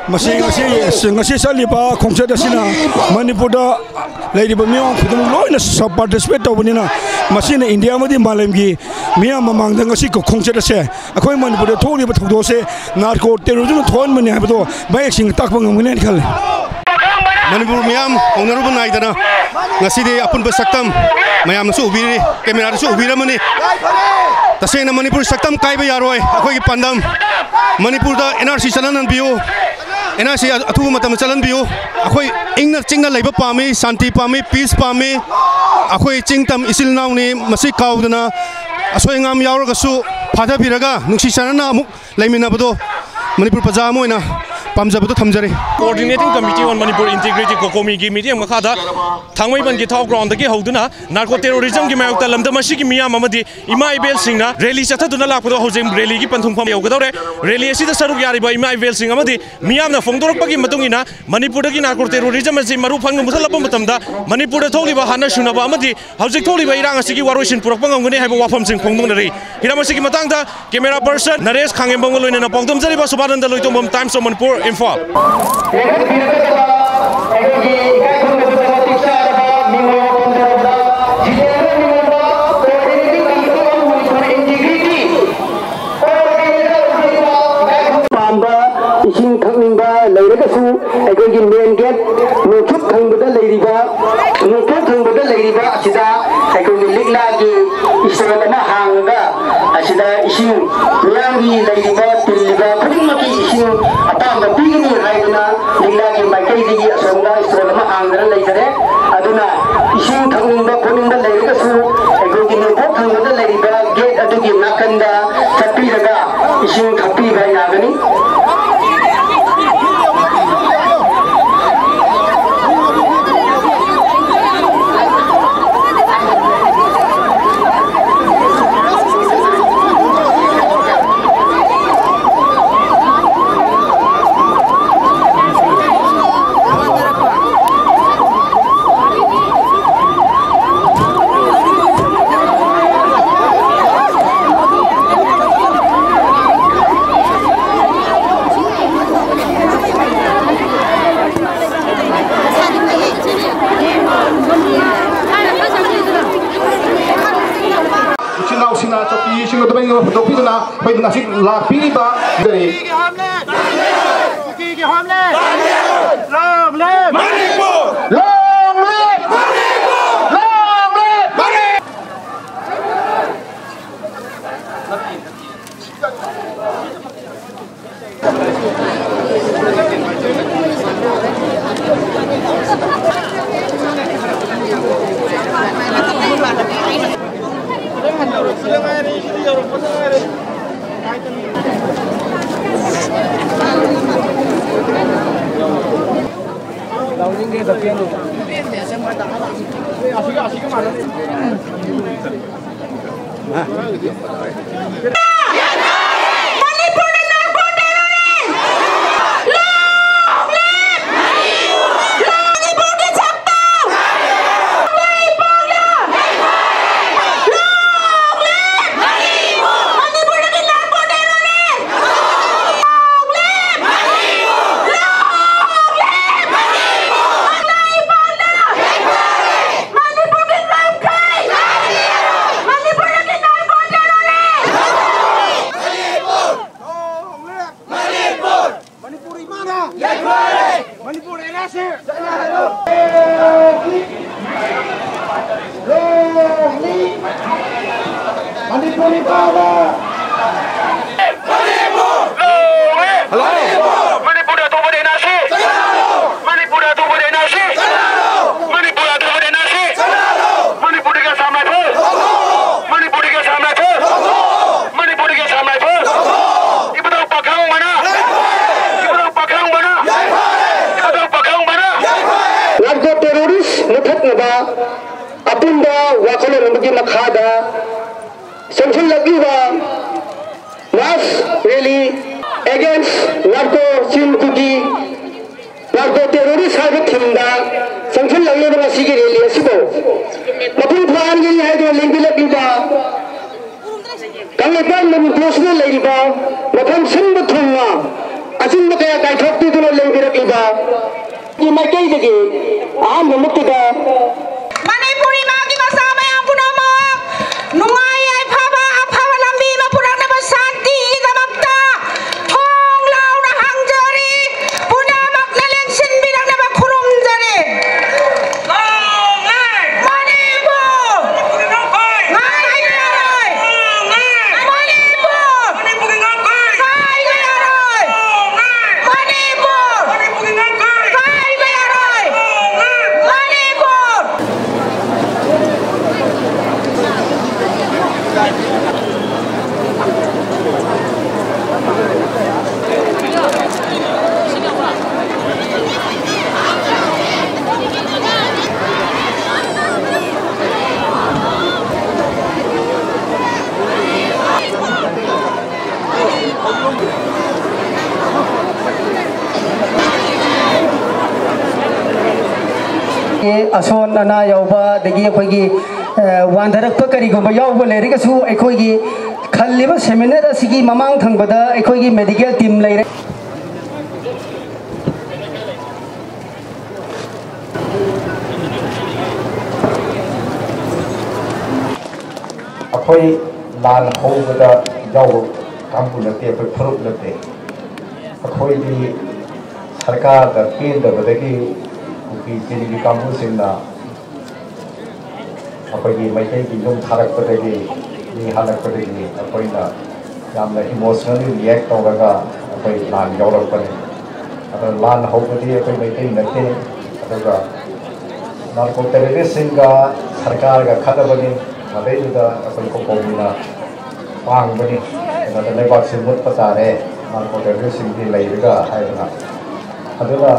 ꯃꯁꯤ ꯉꯁꯤ, ꯉꯁꯤ ꯆꯠꯂꯤꯕ ꯈꯣꯡꯆꯠ ꯑꯁꯤꯅ ꯃꯅꯤꯄꯨꯔꯗ ꯂꯩꯔꯤꯕ ꯃꯤꯑꯣꯏ ꯈꯨꯗꯤꯡꯃꯛ ꯂꯣꯏꯅ ꯁ-, participate ꯇꯧꯕꯅꯤꯅ, ꯃꯁꯤꯅ ꯏꯟꯗꯤꯌꯥ ꯑꯃꯗꯤ ꯃꯥꯂꯦꯝꯒꯤ ꯃꯤꯌꯥꯝ ꯃꯃꯥꯡꯗ ꯉꯁꯤ ꯈꯣꯡꯆꯠ ꯑꯁꯦ, ꯑꯩꯈꯣꯏ ꯃꯅꯤꯄꯨꯔꯗ ꯊꯣꯛꯂꯤꯕ ꯊꯧꯗꯣꯛ ꯑꯁꯦ narco terrorism ꯊꯣꯛꯍꯟꯕꯅꯤ ꯍꯥꯏꯕꯗꯣ ꯃꯌꯦꯛ ꯁꯦꯡꯅ ꯇꯥꯛꯄ ꯉꯝꯒꯅꯤ ꯍꯥꯏꯅ ꯈꯜꯂꯤ꯫ ꯃꯅꯤꯄꯨꯔ ꯃꯤꯌꯥꯝ ꯍꯧꯅꯔꯨꯕ ꯅꯥꯏꯗꯅ ꯉꯁꯤꯗꯤ ꯑꯄꯨꯟꯕ ꯁꯛꯇꯝ ꯃꯌꯥꯝꯅꯁꯨ ꯎꯕꯤꯔꯤ, camera ꯗꯁꯨ ꯎꯕꯤꯔꯝꯃꯅꯤ꯫ ꯇꯁꯦꯡꯅ ꯃꯅꯤꯄꯨꯔ ꯁꯛꯇꯝ ꯀꯥꯏꯕ ꯌꯥꯔꯣꯏ꯫ ꯑꯩꯈꯣꯏꯒꯤ ꯄꯥꯟꯗꯝ, ꯃꯅꯤꯄꯨꯔꯗ N R C ꯆꯠꯍꯟꯍꯟꯕꯤꯌꯨ, N R C ꯑꯊꯨꯕ ꯃꯇꯝꯗ ꯆꯠꯍꯟꯕꯤꯌꯨ꯫ ꯑꯩꯈꯣꯏ ꯏꯪꯅ ꯆꯤꯛꯅ ꯂꯩꯕ ꯄꯥꯝꯃꯤ, ꯁꯥꯟꯇꯤ ꯄꯥꯝꯃꯤ, peace ꯄꯥꯝꯃꯤ꯫ ꯑꯩꯈꯣꯏ ꯆꯤꯡ ꯇꯝ ꯏꯆꯤꯜ ꯏꯅꯥꯎꯅꯤ, ꯃꯁꯤ ꯀꯥꯎꯗꯅ ꯑꯁꯣꯏ ꯑꯉꯥꯝ ꯌꯥꯎꯔꯒꯁꯨ ꯐꯥꯊꯕꯤꯔꯒ ꯅꯨꯡꯁꯤ ꯆꯥꯟꯅꯅ ꯑꯃꯨꯛ ꯂꯩꯃꯤꯟꯅꯕꯗꯣ ꯃꯅꯤꯄꯨꯔ ꯄ꯭ꯔꯖꯥ ꯑꯃ ꯑꯣꯏꯅ ꯄꯥꯝꯖꯕꯗꯣ ꯊꯝꯖꯔꯤ꯫ Coordinating Committee on Manipur Integrity, COCOMI ꯒꯤ ꯃꯤꯠꯌꯦꯡ ꯃꯈꯥꯗ ꯊꯥꯡꯃꯩꯕꯟꯒꯤ ꯊꯥꯎ ground ꯗꯒꯤ ꯍꯧꯗꯨꯅ narco terrorism ꯒꯤ ꯃꯥꯌꯣꯛꯇ ꯂꯝꯗꯝ ꯑꯁꯤꯒꯤ ꯃꯤꯌꯥꯝ ꯑꯃꯗꯤ ꯏꯃꯥ ꯏꯕꯦꯜꯁꯤꯡꯅ rally ꯆꯠꯊꯗꯨꯅ ꯂꯥꯛꯄꯗꯣ ꯍꯧꯖꯤꯛ rally ꯒꯤ ꯄꯟꯊꯨꯡꯐꯝ ꯌꯧꯒꯗꯧꯔꯦ꯫ Rally ꯑꯁꯤꯗ ꯁꯔꯨꯛ ꯌꯥꯔꯤꯕ ꯏꯃꯥ ꯏꯕꯦꯜꯁꯤꯡ ꯑꯃꯗꯤ ꯃꯤꯌꯥꯝꯅ ꯐꯣꯡꯗꯣꯔꯛꯄꯒꯤ ꯃꯇꯨꯡ ꯏꯟꯅ ꯃꯅꯤꯄꯨꯔꯗꯒꯤ narco terrorism ꯑꯁꯤ ꯃꯔꯨ ꯐꯪꯅ ꯃꯨꯊꯠꯂꯛꯄ ꯃꯇꯝꯗ ꯃꯅꯤꯄꯨꯔꯗ ꯊꯣꯛꯂꯤꯕ ꯍꯥꯟꯅ ꯁꯨꯅꯕ ꯑꯃꯗꯤ ꯍꯧꯖꯤꯛ ꯊꯣꯛꯂꯤꯕ ꯏꯔꯥꯡ ꯑꯁꯤꯒꯤ ꯋꯥꯔꯣꯏꯁꯤꯟ ꯄꯨꯔꯛꯄ ꯉꯝꯒꯅꯤ ꯍꯥꯏꯕ ꯋꯥꯐꯝꯁꯤꯡ ꯐꯣꯡꯗꯣꯛꯅꯔꯤ꯫ ꯍꯤꯔꯝ ꯑꯁꯤꯒꯤ ꯃꯇꯥꯡꯗ camera person ꯅꯔꯦꯁ ꯈꯥꯡꯉꯦꯝꯕꯝꯒ ꯂꯣꯏꯅꯅ ꯄꯥꯎꯗꯝꯖꯔꯤꯕ ꯁꯨꯕꯥꯅꯟꯗ ꯂꯣꯏꯇꯣꯡꯕꯝ, Times of Manipur, ꯏꯝꯐꯥꯜ꯫ ꯂꯦꯡꯍꯟꯕꯤꯔꯛꯀꯗꯕ ꯑꯩꯈꯣꯏꯒꯤ ꯏꯀꯥꯏ ꯈꯨꯝꯅꯕꯗ ꯃꯇꯤꯛ ꯆꯥꯔꯕ ꯃꯤꯡ ꯑꯣꯏꯅ ꯄꯟꯖꯔꯕꯗ Jitendra ꯅꯤꯡꯉꯣꯝꯕ, Coordinating Committee on Manipur Integrity, ꯄꯥꯝꯕ ꯏꯁꯤꯡ ꯊꯛꯅꯤꯡꯕ ꯂꯩꯔꯒꯁꯨ ꯑꯩꯈꯣꯏꯒꯤ main gate ꯅꯣꯡꯆꯨꯞ ꯊꯪꯕꯗ ꯂꯩꯔꯤꯕ, ꯅꯣꯡꯄꯣꯛ ꯊꯪꯕꯗ ꯂꯩꯔꯤꯕ ꯑꯁꯤꯗ ꯑꯩꯈꯣꯏꯒꯤ ꯂꯤꯛꯂꯥꯒꯤ store ꯑꯃ ꯍꯥꯡꯉꯒ ꯑꯁꯤꯗ ꯏꯁꯤꯡ ꯃꯤꯌꯥꯝꯒꯤ ꯂꯩꯔꯤꯕ, ꯇꯤꯜꯂꯤꯕ ꯈꯨꯗꯤꯡꯃꯛꯀꯤ ꯏꯁꯤꯡ ꯑꯄꯥꯝꯕ ꯄꯤꯒꯅꯤ ꯍꯥꯏꯗꯨꯅ ꯂꯤꯛꯂꯥꯒꯤ ꯃꯥꯏꯀꯩꯗꯒꯤ ꯑꯁꯣꯝꯗ store ꯑꯃ ꯍꯥꯡꯗꯅ ꯂꯩꯖꯔꯦ꯫ ꯑꯗꯨꯅ ꯏꯁꯤꯡ ꯊꯛꯅꯤꯡꯕ ꯈꯣꯠꯅꯤꯡꯕ ꯂꯩꯔꯒꯁꯨ ꯑꯩꯈꯣꯏꯒꯤ ꯅꯣꯡꯄꯣꯛ ꯊꯪꯕꯗ ꯂꯩꯔꯤꯕ gate ꯑꯗꯨꯒꯤ ꯅꯥꯀꯟꯗ ꯆꯠꯄꯤꯔꯒ ꯏꯁꯤꯡ ꯊꯛꯄꯤꯕ ꯌꯥꯒꯅꯤ꯫ ꯍꯨꯟꯗꯣꯛꯄꯤꯗꯨꯅ ꯑꯩꯈꯣꯏ ꯉꯁꯤ ꯂꯥꯛꯄꯤꯔꯤꯕ ꯀꯨꯀꯤꯒꯤ ꯍꯣꯝꯂꯦꯟ! ꯀꯨꯀꯤꯒꯤ ꯍꯣꯝꯂꯦꯟ! Long live! Manipur! Long live! Long live! ꯃꯅꯤꯄꯨꯔꯗ narco terrorist! Long live! ꯃꯅꯤꯄꯨꯔꯒꯤ ꯁꯛꯇꯝ! Long live! Long live! ꯃꯅꯤꯄꯨꯔꯗꯒꯤ narco terrorist! Long live! Long live! Long live! ꯃꯅꯤꯄꯨꯔꯒꯤ ꯉꯝꯈꯩ! ꯃꯅꯤꯄꯨꯔꯗꯒꯤ narco terrorist! ꯃꯅꯤꯄꯨꯔ ꯏꯃꯥꯅ ꯌꯥꯏꯐꯔꯦ! ꯃꯅꯤꯄꯨꯔ ꯑꯦꯟ ꯑꯥꯔ ꯁꯤ ꯆꯠꯅꯍꯜꯂꯨ! ꯃꯅꯤꯄꯨꯔ ꯏꯃꯥꯅ ꯍꯜꯂꯣ! ꯃꯅꯤꯄꯨꯔꯗ ꯑꯇꯣꯞꯄꯗ ꯑꯦꯟ ꯑꯥꯔ ꯁꯤ! ꯃꯅꯤꯄꯨꯔꯗ ꯑꯇꯣꯞꯄꯗ ꯑꯦꯟ ꯑꯥꯔ ꯁꯤ! ꯃꯅꯤꯄꯨꯔꯗ ꯑꯇꯣꯞꯄꯗ ꯑꯦꯟ ꯑꯥꯔ ꯁꯤ! ꯃꯅꯤꯄꯨꯔꯗꯒꯤ ꯑꯁꯥꯝ ꯔꯥꯏꯐꯜ! ꯃꯅꯤꯄꯨꯔꯗꯒꯤ ꯑꯁꯥꯝ ꯔꯥꯏꯐꯜ! ꯃꯅꯤꯄꯨꯔꯗꯒꯤ ꯑꯁꯥꯝ ꯔꯥꯏꯐꯜ! ꯏꯕꯨꯙꯧ ꯄꯥꯈꯪꯕꯅ! ꯏꯕꯨꯙꯧ ꯄꯥꯈꯪꯕꯅ! ꯏꯕꯨꯙꯧ ꯄꯥꯈꯪꯕꯅ! Narco terrorist ꯃꯨꯊꯠꯅꯕ ꯑꯄꯨꯟꯕ ꯋꯥꯈꯜꯂꯣꯟ ꯑꯃꯒꯤ ꯃꯈꯥꯗ ꯆꯪꯁꯤꯜꯂꯛꯂꯤꯕ mass rally against narco ꯆꯤꯟ ꯀꯨꯀꯤ, narco terrorist ꯍꯥꯏꯕ theme ꯗ ꯆꯪꯁꯤꯜꯂꯛꯂꯤꯕ ꯉꯁꯤꯒꯤ rally ꯑꯁꯤꯕꯨ ꯃꯄꯨꯡ ꯐꯥꯍꯟꯒꯅꯤ ꯍꯥꯏꯗꯨꯅ ꯂꯦꯡꯕꯤꯔꯛꯂꯤꯕ ꯀꯪꯂꯩꯄꯥꯛ ꯃꯅꯤꯄꯨꯔꯁꯤꯗ ꯂꯩꯔꯤꯕ ꯃꯐꯝ ꯁꯤꯟꯕ ꯊꯨꯡꯅ ꯑꯆꯤꯟꯕ ꯀꯌꯥ ꯀꯥꯏꯊꯣꯛꯄꯤꯗꯨꯅ ꯂꯦꯡꯕꯤꯔꯛꯂꯤꯕ ꯃꯥꯏꯀꯩꯗꯒꯤ ꯑꯍꯥꯟꯕ ꯃꯛꯇꯗ ꯃꯅꯤꯄꯨꯔ ꯏꯃꯥꯒꯤ ꯃꯆꯥ ꯃꯌꯥꯝ ꯄꯨꯝꯅꯃꯛ ꯅꯨꯡꯉꯥꯏ ꯌꯥꯏꯐꯕ ꯑꯐꯕ ꯂꯝꯕꯤ ꯑꯃ ꯑꯁꯣꯟ ꯑꯅꯥ ꯌꯥꯎꯕ, ꯑꯗꯒꯤ ꯑꯩꯈꯣꯏꯒꯤ, ꯑ, ꯋꯥꯟꯊꯔꯛꯄ ꯀꯔꯤꯒꯨꯝꯕ ꯌꯥꯎꯕ ꯂꯩꯔꯒꯁꯨ, ꯑꯩꯈꯣꯏꯒꯤ ꯈꯜꯂꯤꯕ ꯁꯦꯃꯤꯅꯥꯔ ꯑꯁꯤꯒꯤ ꯃꯃꯥꯡ ꯊꯪꯕꯗ ꯑꯩꯈꯣꯏꯒꯤ ꯃꯦꯗꯤꯀꯦꯜ ꯇꯤꯝ ꯂꯩꯔꯦ꯫ ꯑꯩꯈꯣꯏ ꯂꯥꯟ ꯍꯧꯕꯗ ꯌꯥꯎꯕ ꯀꯥꯡꯕꯨ ꯅꯠꯇꯦ, ꯑꯩꯈꯣꯏ ꯐꯨꯔꯨꯞ ꯅꯠꯇꯦ꯫ ꯑꯩꯈꯣꯏꯗꯤ ꯁꯔꯀꯥꯔꯗ ꯄꯦꯟꯗꯕꯗꯒꯤ ꯀꯨꯀꯤ ꯆꯤꯡꯒꯤ ꯀꯥꯡꯕꯨꯁꯤꯡꯅ ꯑꯩꯈꯣꯏꯒꯤ ꯃꯩꯇꯩꯒꯤ ꯌꯨꯝ ꯊꯥꯔꯛꯄꯗꯒꯤ, ꯃꯤ ꯍꯜꯂꯛꯄꯗꯒꯤ ꯑꯩꯈꯣꯏꯅ ꯌꯥꯝꯅ emotionally react ꯇꯧꯔꯒ ꯑꯩꯈꯣꯏ ꯂꯥꯟ ꯌꯧꯔꯛꯄꯅꯤ꯫ ꯑꯗꯣ ꯂꯥꯟ ꯍꯧꯕꯗꯤ ꯑꯩꯈꯣꯏ ꯃꯩꯇꯩ ꯅꯠꯇꯦ꯫ ꯑꯗꯨꯒ ꯅꯥꯔꯀꯣ ꯇꯦꯔꯣꯔꯤꯁꯁꯤꯡꯒ ꯁꯔꯀꯥꯔꯒ ꯈꯠꯅꯕꯅꯤ꯫ ꯃꯗꯩꯗꯨꯗ ꯑꯩꯈꯣꯏ ꯀꯣꯀꯣꯃꯤꯅ ꯄꯥꯡꯕꯅꯤ꯫ ꯀꯩꯅꯣꯗ ꯂꯩꯕꯥꯛꯁꯤ ꯃꯨꯠꯄ ꯇꯥꯔꯦ, ꯅꯥꯔꯀꯣ ꯇꯦꯔꯣꯔꯤꯁꯁꯤꯡꯗꯤ ꯂꯩꯔꯒ ꯍꯥꯏꯗꯅ꯫ ꯑꯗꯨꯅ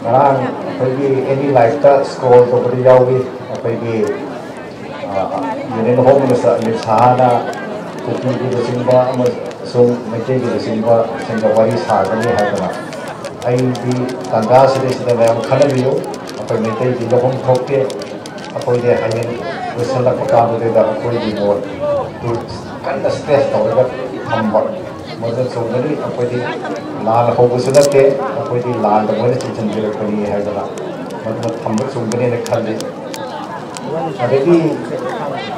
ꯉꯔꯥꯡ ꯑꯩꯈꯣꯏꯒꯤ ꯑꯦꯅꯤ ꯂꯥꯏꯐꯇ ꯁ꯭ꯀ꯭ꯔꯣꯜ ꯇꯧꯕꯗ ꯌꯥꯎꯏ꯫ ꯑꯩꯈꯣꯏꯒꯤ, ꯑ, ꯌꯨꯅꯤꯌꯟ ꯍꯣꯝ ꯃꯤꯅꯤꯁꯇꯔ ꯑꯃꯤꯠ ꯁꯍꯥꯅ ꯀꯨꯀꯤꯒꯤ ꯂꯨꯆꯤꯡꯕ ꯑꯃꯁꯨꯡ ꯃꯩꯇꯩꯒꯤ ꯂꯨꯆꯤꯡꯕꯁꯤꯡꯒ ꯋꯥꯔꯤ ꯁꯥꯒꯅꯤ ꯍꯥꯏꯗꯅ꯫ ꯑꯩꯗꯤ ꯇꯥꯟꯖꯥ ꯑꯁꯤꯗꯩꯁꯤꯗ ꯃꯌꯥꯝ ꯈꯟꯅꯕꯤꯌꯨ꯫ ꯑꯩꯈꯣꯏ ꯃꯩꯇꯩꯒꯤ ꯂꯧꯐꯝ ꯊꯣꯛꯇꯦ꯫ ꯑꯩꯈꯣꯏꯗꯤ ꯍꯌꯦꯡ ꯂꯣꯏꯁꯤꯜꯂꯛꯄ ꯀꯥꯟꯗꯨꯗ ꯑꯩꯈꯣꯏꯒꯤ ꯃꯣꯠꯇꯨ ꯀꯟꯅ ꯁ꯭ꯇ꯭ꯔꯦꯁ ꯇꯧꯔꯒ ꯊꯝꯕ꯫ ꯃꯗꯨ ꯆꯨꯝꯒꯅꯤ꯫ ꯑꯩꯈꯣꯏꯗꯤ ꯂꯥꯟ ꯍꯧꯕꯁꯨ ꯅꯠꯇꯦ, ꯑꯩꯈꯣꯏꯗꯤ ꯂꯥꯟꯗ ꯃꯣꯏꯅ ꯆꯤꯡꯁꯤꯟꯕꯤꯔꯛꯄꯅꯤ ꯍꯥꯏꯗꯅ ꯃꯗꯨ ꯊꯝꯕ ꯆꯨꯝꯒꯅꯦꯅ ꯈꯜꯂꯤ꯫ ꯑꯗꯒꯤ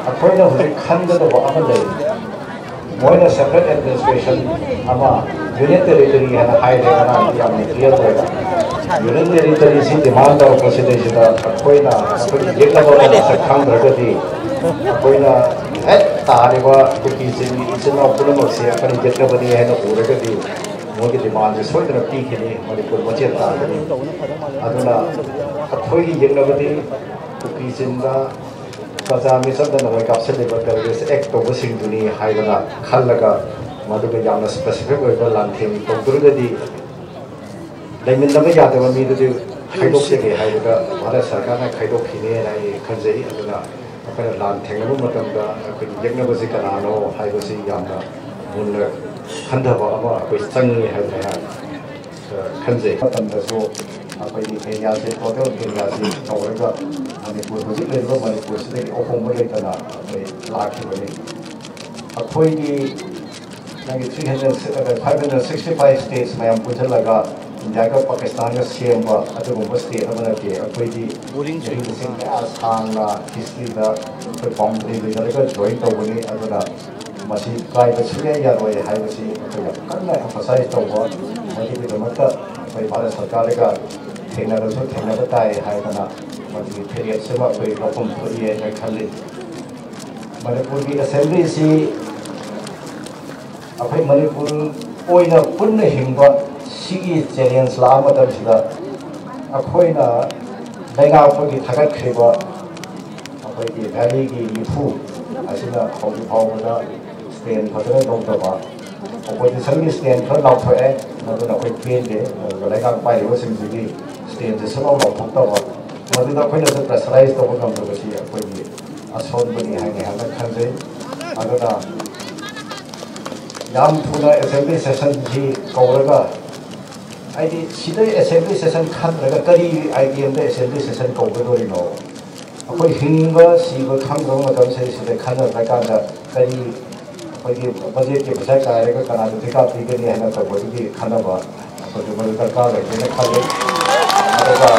ꯑꯩꯈꯣꯏꯅ ꯍꯧꯖꯤꯛ ꯈꯟꯒꯗꯕ ꯑꯃ ꯂꯩ꯫ ꯃꯣꯏꯅ separate administration ꯑꯃ, union territory ꯍꯥꯏꯅ ꯍꯥꯏꯔꯦ, ꯉꯔꯥꯡꯗꯤ ꯌꯥꯝꯅ clear ꯑꯣꯏꯔꯦ꯫ Union territoryꯁꯤ demand ꯇꯧꯔꯛꯄꯁꯤꯗꯩꯁꯤꯗ ꯑꯩꯈꯣꯏꯅ ꯑꯩꯈꯣꯏꯒꯤ ꯌꯦꯛꯅꯕ ꯑꯃ ꯃꯁꯛ ꯈꯪꯗ꯭ꯔꯒꯗꯤ ꯑꯩꯈꯣꯏꯅ ꯍꯦꯛ ꯇꯥꯔꯤꯕ ꯀꯨꯀꯤꯁꯤꯡꯒꯤ ꯏꯆꯤꯟ ꯏꯅꯥꯎ ꯄꯨꯝꯅꯃꯛꯁꯤ ꯑꯩꯈꯣꯏꯅ ꯌꯦꯛꯅꯕꯅꯤ ꯍꯥꯏꯅ ꯎꯔꯒꯗꯤ ꯃꯣꯏꯒꯤ demandꯁꯤ ꯁꯣꯏꯗꯅ ꯄꯤꯈꯤꯅꯤ, ꯃꯅꯤꯄꯨꯔ ꯃꯆꯦꯠ ꯇꯥꯒꯅꯤ꯫ ꯑꯗꯨꯅ ꯑꯩꯈꯣꯏꯒꯤ ꯌꯦꯛꯅꯕꯗꯤ ꯀꯨꯀꯤꯁꯤꯡꯗ ꯄ꯭ꯔꯖꯥ ꯃꯤꯆꯝꯗ ꯅꯣꯡꯃꯩ ꯀꯥꯞꯁꯤꯜꯂꯤꯕ terrorist act ꯇꯧꯕꯁꯤꯡꯗꯨꯅꯤ ꯍꯥꯏꯗꯅ ꯈꯜꯂꯒ ꯃꯗꯨꯒ ꯌꯥꯝꯅ specific ꯑꯣꯏꯕ ꯂꯥꯟꯊꯦꯡ ꯇꯧꯗ꯭ꯔꯒꯗꯤ ꯂꯩꯃꯤꯟꯅꯕ ꯌꯥꯗꯕ ꯃꯤꯗꯨꯗꯤ ꯈꯥꯏꯗꯣꯛꯆꯒꯦ ꯍꯥꯏꯕꯗ ꯚꯥꯔꯠ ꯁꯔꯀꯥꯔꯅ ꯈꯥꯏꯗꯣꯛꯈꯤꯅꯦꯅ ꯑꯩ ꯈꯟꯖꯩ꯫ ꯑꯗꯨꯅ ꯑꯩꯈꯣꯏꯅ ꯂꯥꯟ ꯊꯦꯡꯅꯕ ꯃꯇꯝꯗ ꯑꯩꯈꯣꯏꯒꯤ ꯌꯦꯛꯅꯕꯁꯤ ꯀꯅꯥꯅꯣ ꯍꯥꯏꯕꯁꯤ ꯌꯥꯝꯅ ꯃꯨꯟꯅ ꯈꯟꯊꯕ ꯑꯃ ꯑꯩꯈꯣꯏ ꯆꯪꯉꯤ ꯍꯥꯏꯗꯅ ꯑꯩꯍꯥꯛ, ꯑ, ꯈꯟꯖꯩ꯫ ꯃꯇꯝꯗꯁꯨ ꯑꯩꯈꯣꯏꯒꯤ ꯑꯦꯔꯤꯌꯥꯁꯦ, ꯇꯣꯇꯦꯜ ꯑꯦꯔꯤꯌꯥꯁꯦ ꯇꯧꯔꯒ ꯃꯅꯤꯄꯨꯔ, ꯍꯧꯖꯤꯛ ꯂꯩꯔꯤꯕ ꯃꯅꯤꯄꯨꯔꯁꯤꯗꯒꯤ ꯑꯍꯣꯡꯕ ꯂꯩꯇꯅ ꯑꯩꯈꯣꯏ ꯂꯥꯛꯈꯤꯕꯅꯤ꯫ ꯑꯩꯈꯣꯏꯒꯤ ꯅꯪꯒꯤ three hundred, five hundred sixty five states ꯃꯌꯥꯝ ꯄꯨꯟꯁꯤꯜꯂꯒ ꯏꯟꯗꯤꯌꯥꯒ ꯄꯥꯀꯤꯁꯇꯥꯟꯒ ꯁꯦꯝꯕ ꯑꯗꯨꯒꯨꯝꯕ state ꯑꯃ ꯅꯠꯇꯦ꯫ ꯑꯩꯈꯣꯏꯗꯤ ꯆꯍꯤ ꯂꯤꯁꯤꯡ ꯀꯌꯥ ꯁꯥꯡꯅ historyꯗ ꯑꯩꯈꯣꯏ boundary ꯂꯩꯅꯔꯒ join ꯇꯧꯕꯅꯤ꯫ ꯑꯗꯨꯅ ꯃꯁꯤ ꯀꯥꯏꯕ ꯁꯨꯡꯌꯥ ꯌꯥꯔꯣꯏ ꯍꯥꯏꯕꯁꯤ ꯑꯩꯈꯣꯏ ꯌꯥꯝ ꯀꯟꯅ emphasize ꯇꯧꯕ, ꯃꯗꯨꯒꯤꯗꯃꯛꯇ ꯑꯩꯈꯣꯏ ꯚꯥꯔꯠ ꯁꯔꯀꯥꯔꯒ ꯊꯦꯡꯅꯔꯁꯨ ꯊꯦꯡꯅꯕ ꯇꯥꯏ ꯍꯥꯏꯗꯅ ꯃꯗꯨꯒꯤ ꯐꯤꯔꯦꯞꯁꯤꯃ ꯑꯩꯈꯣꯏ ꯂꯧꯐꯝ ꯊꯣꯛꯏ ꯍꯥꯏꯅ ꯈꯜꯂꯤ꯫ ꯃꯅꯤꯄꯨꯔꯒꯤ assemblyꯁꯤ ꯑꯩꯈꯣꯏ ꯃꯅꯤꯄꯨꯔ ꯑꯣꯏꯅ ꯄꯨꯟꯅ ꯍꯤꯡꯕ ꯁꯤꯒꯤ challenge ꯂꯥꯛꯑ ꯃꯇꯝꯁꯤꯗ ꯑꯩꯈꯣꯏꯅ ꯂꯩꯉꯥꯛꯄꯒꯤ ꯊꯥꯒꯠꯈ꯭ꯔꯤꯕ ꯑꯩꯈꯣꯏꯒꯤ valleyꯒꯤ ꯃꯤꯐꯨ ꯑꯁꯤꯅ ꯍꯧꯖꯤꯛ ꯐꯥꯎꯕꯗ stand ꯐꯖꯅ ꯂꯧꯗꯕ, oppositionꯒꯤ stand ꯈꯔ ꯂꯥꯎꯊꯣꯛꯑꯦ, ꯃꯗꯨꯅ ꯑꯩꯈꯣꯏ ꯄꯦꯟꯗꯦ꯫ ꯑꯗꯨꯒ ꯂꯩꯉꯥꯛ ꯄꯥꯏꯔꯤꯕꯁꯤꯡꯁꯤꯒꯤ standꯁꯦ ꯁꯨꯡꯂꯥꯎ ꯂꯥꯎꯊꯣꯛꯇꯕ, ꯃꯗꯨꯗ ꯑꯩꯈꯣꯏꯅꯁꯨ pressurize ꯇꯧꯕ ꯉꯝꯗꯕꯁꯤ ꯑꯩꯈꯣꯏꯒꯤ ꯑꯁꯣꯟꯕꯅꯤ ꯍꯥꯏꯅ ꯑꯩꯍꯥꯛꯅ ꯈꯟꯖꯩ꯫ ꯑꯗꯨꯅ ꯌꯥꯝ ꯊꯨꯅ assembly sessionꯁꯤ ꯀꯧꯔꯒ, ꯍꯥꯏꯗꯤ ꯁꯤꯗ assembly session ꯈꯟꯗ꯭ꯔꯒ ꯀꯔꯤ idea ꯑꯃꯗ assembly session ꯀꯧꯒꯗꯣꯔꯤꯅꯣ? ꯑꯩꯈꯣꯏ ꯍꯤꯡꯕ ꯁꯤꯕ ꯈꯪꯗ꯭ꯔꯕ ꯃꯇꯝꯁꯤꯗ ꯁꯤꯗ ꯈꯟꯅꯗ꯭ꯔꯀꯥꯟꯗ ꯀꯔꯤ ꯑꯩꯈꯣꯏꯒꯤ budgetꯀꯤ ꯄꯩꯁꯥ ꯀꯥꯏꯔꯒ ꯀꯅꯥꯗ ꯊꯤꯀꯥ ꯄꯤꯒꯅꯤ ꯍꯥꯏꯅ ꯇꯧꯕꯗꯨꯒꯤ ꯈꯟꯅꯕ ꯑꯩꯈꯣꯏꯁꯨ ꯃꯗꯨ ꯗꯔꯀꯥꯔ ꯂꯩꯇꯦꯅ ꯈꯜꯂꯤ꯫ ꯑꯗꯨꯒ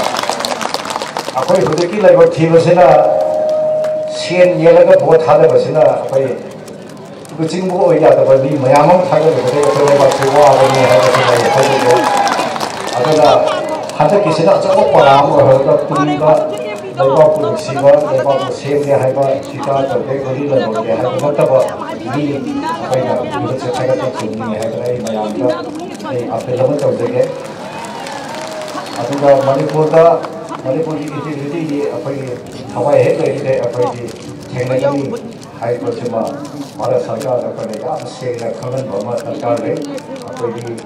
ꯑꯩꯈꯣꯏ ꯍꯧꯖꯤꯛꯀꯤ ꯂꯥꯏꯕꯛ ꯊꯤꯕꯁꯤꯅ ꯁꯦꯟ ꯌꯦꯜꯂꯒ vote ꯊꯥꯗꯕꯁꯤꯅ ꯑꯩꯈꯣꯏ ꯂꯨꯆꯤꯡꯕ ꯑꯣꯏ ꯌꯥꯗꯕ ꯃꯤ ꯃꯌꯥꯝ ꯑꯃ ꯊꯥꯒꯠꯂꯤꯕꯗꯒꯤ ꯑꯩꯈꯣꯏ ꯂꯩꯕꯥꯛꯁꯤ ꯋꯥꯕꯅꯤ ꯍꯥꯏꯕꯁꯤ ꯑꯩ ꯍꯥꯏꯖꯒꯦ꯫ ꯑꯗꯨꯅ ꯍꯟꯗꯛꯀꯤꯁꯤꯅ ꯑꯆꯧꯕ ꯄꯔꯥ ꯑꯃ ꯑꯣꯏꯍꯜꯂꯒ ꯇꯨꯡꯗ ꯂꯩꯕꯥꯛꯄꯨ ꯅꯨꯡꯁꯤꯕ, ꯂꯩꯕꯥꯛꯄꯨ ꯁꯦꯝꯒꯦ ꯍꯥꯏꯕ, ꯊꯤꯀꯥ ꯇꯧꯒꯦ, ꯒꯣꯂꯤ ꯂꯂꯣꯟꯒꯦ ꯍꯥꯏꯕ ꯅꯠꯇꯕ ꯃꯤ ꯑꯩꯈꯣꯏꯅ ꯃꯤꯍꯨꯠꯁꯦ ꯊꯥꯒꯠꯄ ꯊꯤꯡꯅꯤꯡꯉꯤ ꯍꯥꯏꯗꯅ ꯑꯩ ꯃꯌꯥꯝꯗ ꯑꯩ appeal ꯑꯃ ꯇꯧꯖꯒꯦ꯫ ꯑꯗꯨꯒ ꯃꯅꯤꯄꯨꯔꯗ, ꯃꯅꯤꯄꯨꯔꯒꯤ integrityꯒꯤ ꯑꯩꯈꯣꯏꯒꯤ ꯊꯋꯥꯏ ꯍꯦꯛ ꯂꯩꯔꯤꯗꯤ ꯑꯩꯈꯣꯏꯒꯤ ꯊꯦꯡꯅꯒꯅꯤ ꯍꯥꯏꯕꯁꯤꯃ ꯚꯥꯔꯠ ꯁꯔꯀꯥꯔꯗ ꯑꯩꯈꯣꯏꯅ ꯌꯥꯝ ꯁꯦꯡꯅ ꯈꯪꯍꯟꯕ ꯑꯃ ꯗꯔꯀꯥꯔ ꯂꯩ꯫ ꯑꯩꯈꯣꯏꯒꯤ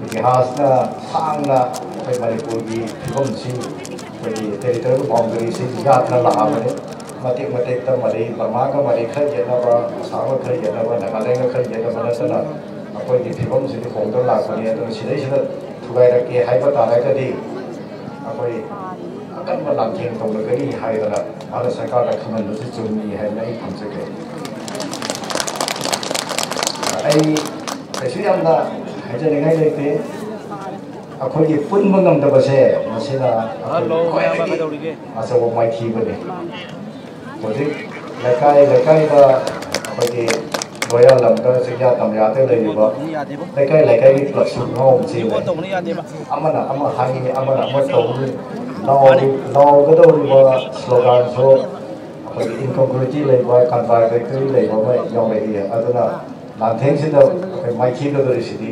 ꯏꯇꯤꯍꯥꯁꯅ ꯁꯥꯡꯅ ꯑꯩꯈꯣꯏ ꯃꯅꯤꯄꯨꯔꯒꯤ ꯐꯤꯕꯝꯁꯤ, ꯑꯩꯈꯣꯏꯒꯤ territorial boundaryꯁꯤ ꯌꯥꯠꯅ ꯂꯥꯛꯑꯕꯅꯤ꯫ ꯃꯇꯦꯛ ꯃꯇꯦꯛꯇ ꯃꯔꯩ, ꯕꯔꯃꯥꯒ ꯃꯔꯩ ꯈꯔ ꯌꯦꯠꯅꯕ, ꯑꯁꯥꯝꯒ ꯈꯔ ꯌꯦꯠꯅꯕ, ꯅꯥꯒꯥꯂꯦꯟꯒ ꯈꯔ ꯌꯦꯠꯅꯕ ꯅꯠꯇꯅ ꯑꯩꯈꯣꯏꯒꯤ ꯐꯤꯕꯝꯁꯤꯗꯤ ꯍꯣꯡꯗ ꯂꯥꯛꯄꯅꯤ꯫ ꯑꯗꯨꯅ ꯁꯤꯗꯩꯁꯤꯗ ꯊꯨꯒꯥꯏꯔꯛꯀꯦ ꯍꯥꯏꯕ ꯇꯥꯔꯒꯗꯤ ꯑꯩꯈꯣꯏ ꯑꯀꯟꯕ ꯂꯥꯟꯊꯦꯡ ꯇꯧꯔꯒꯅꯤ ꯍꯥꯏꯗꯅ ꯚꯥꯔꯠ ꯁꯔꯀꯥꯔꯗ ꯈꯪꯍꯟꯕꯁꯤ ꯆꯨꯝꯃꯤ ꯍꯥꯏꯅ ꯑꯩ ꯊꯝꯖꯒꯦ꯫ ꯑꯩ ꯀꯩꯁꯨ ꯌꯥꯝꯅ ꯍꯥꯏꯖꯅꯤꯡꯉꯥꯏ ꯂꯩꯇꯦ꯫ ꯑꯩꯈꯣꯏꯒꯤ ꯄꯨꯟꯕ ꯉꯝꯗꯕꯁꯦ ꯃꯁꯤꯅ ꯑꯩꯈꯣꯏ ꯈ꯭ꯋꯥꯏꯗꯒꯤ ꯑꯆꯧꯕ ꯃꯥꯏꯊꯤꯕꯅꯤ꯫ ꯍꯧꯖꯤꯛ ꯂꯩꯀꯥꯏ ꯂꯩꯀꯥꯏꯗ ꯑꯩꯈꯣꯏꯒꯤ ꯂꯣꯌꯥꯂꯝꯗ ꯆꯤꯡꯌꯥ ꯇꯝꯌꯥꯗ ꯂꯩꯔꯤꯕ ꯂꯩꯀꯥꯏ ꯂꯩꯀꯥꯏꯒꯤ ꯀ꯭ꯂꯕꯁꯨ ꯉꯥꯎꯕ ꯆꯦꯜꯂꯦ꯫ ꯑꯃꯅ ꯑꯃ ꯍꯥꯏꯅꯤ, ꯑꯃꯅ ꯑꯃ ꯇꯧꯅꯤ꯫ ꯂꯥꯎ-, ꯂꯥꯎꯒꯗꯧꯔꯤꯕ ꯁ꯭ꯂꯣꯒꯥꯟꯁꯨ ꯑꯩꯈꯣꯏꯒꯤ ꯏꯟꯀꯣꯡꯒ꯭ꯔꯨꯏꯇꯤ ꯂꯩꯕ, ꯀꯟꯇ꯭ꯔꯥꯗꯤꯛꯇꯔꯤ ꯂꯩꯕ ꯑꯃ ꯌꯥꯎꯔꯛꯏ꯫ ꯑꯗꯨꯅ ꯂꯥꯟꯊꯦꯡꯁꯤꯗ ꯑꯩꯈꯣꯏ ꯃꯥꯏꯊꯤꯒꯗꯧꯔꯤꯁꯤꯗꯤ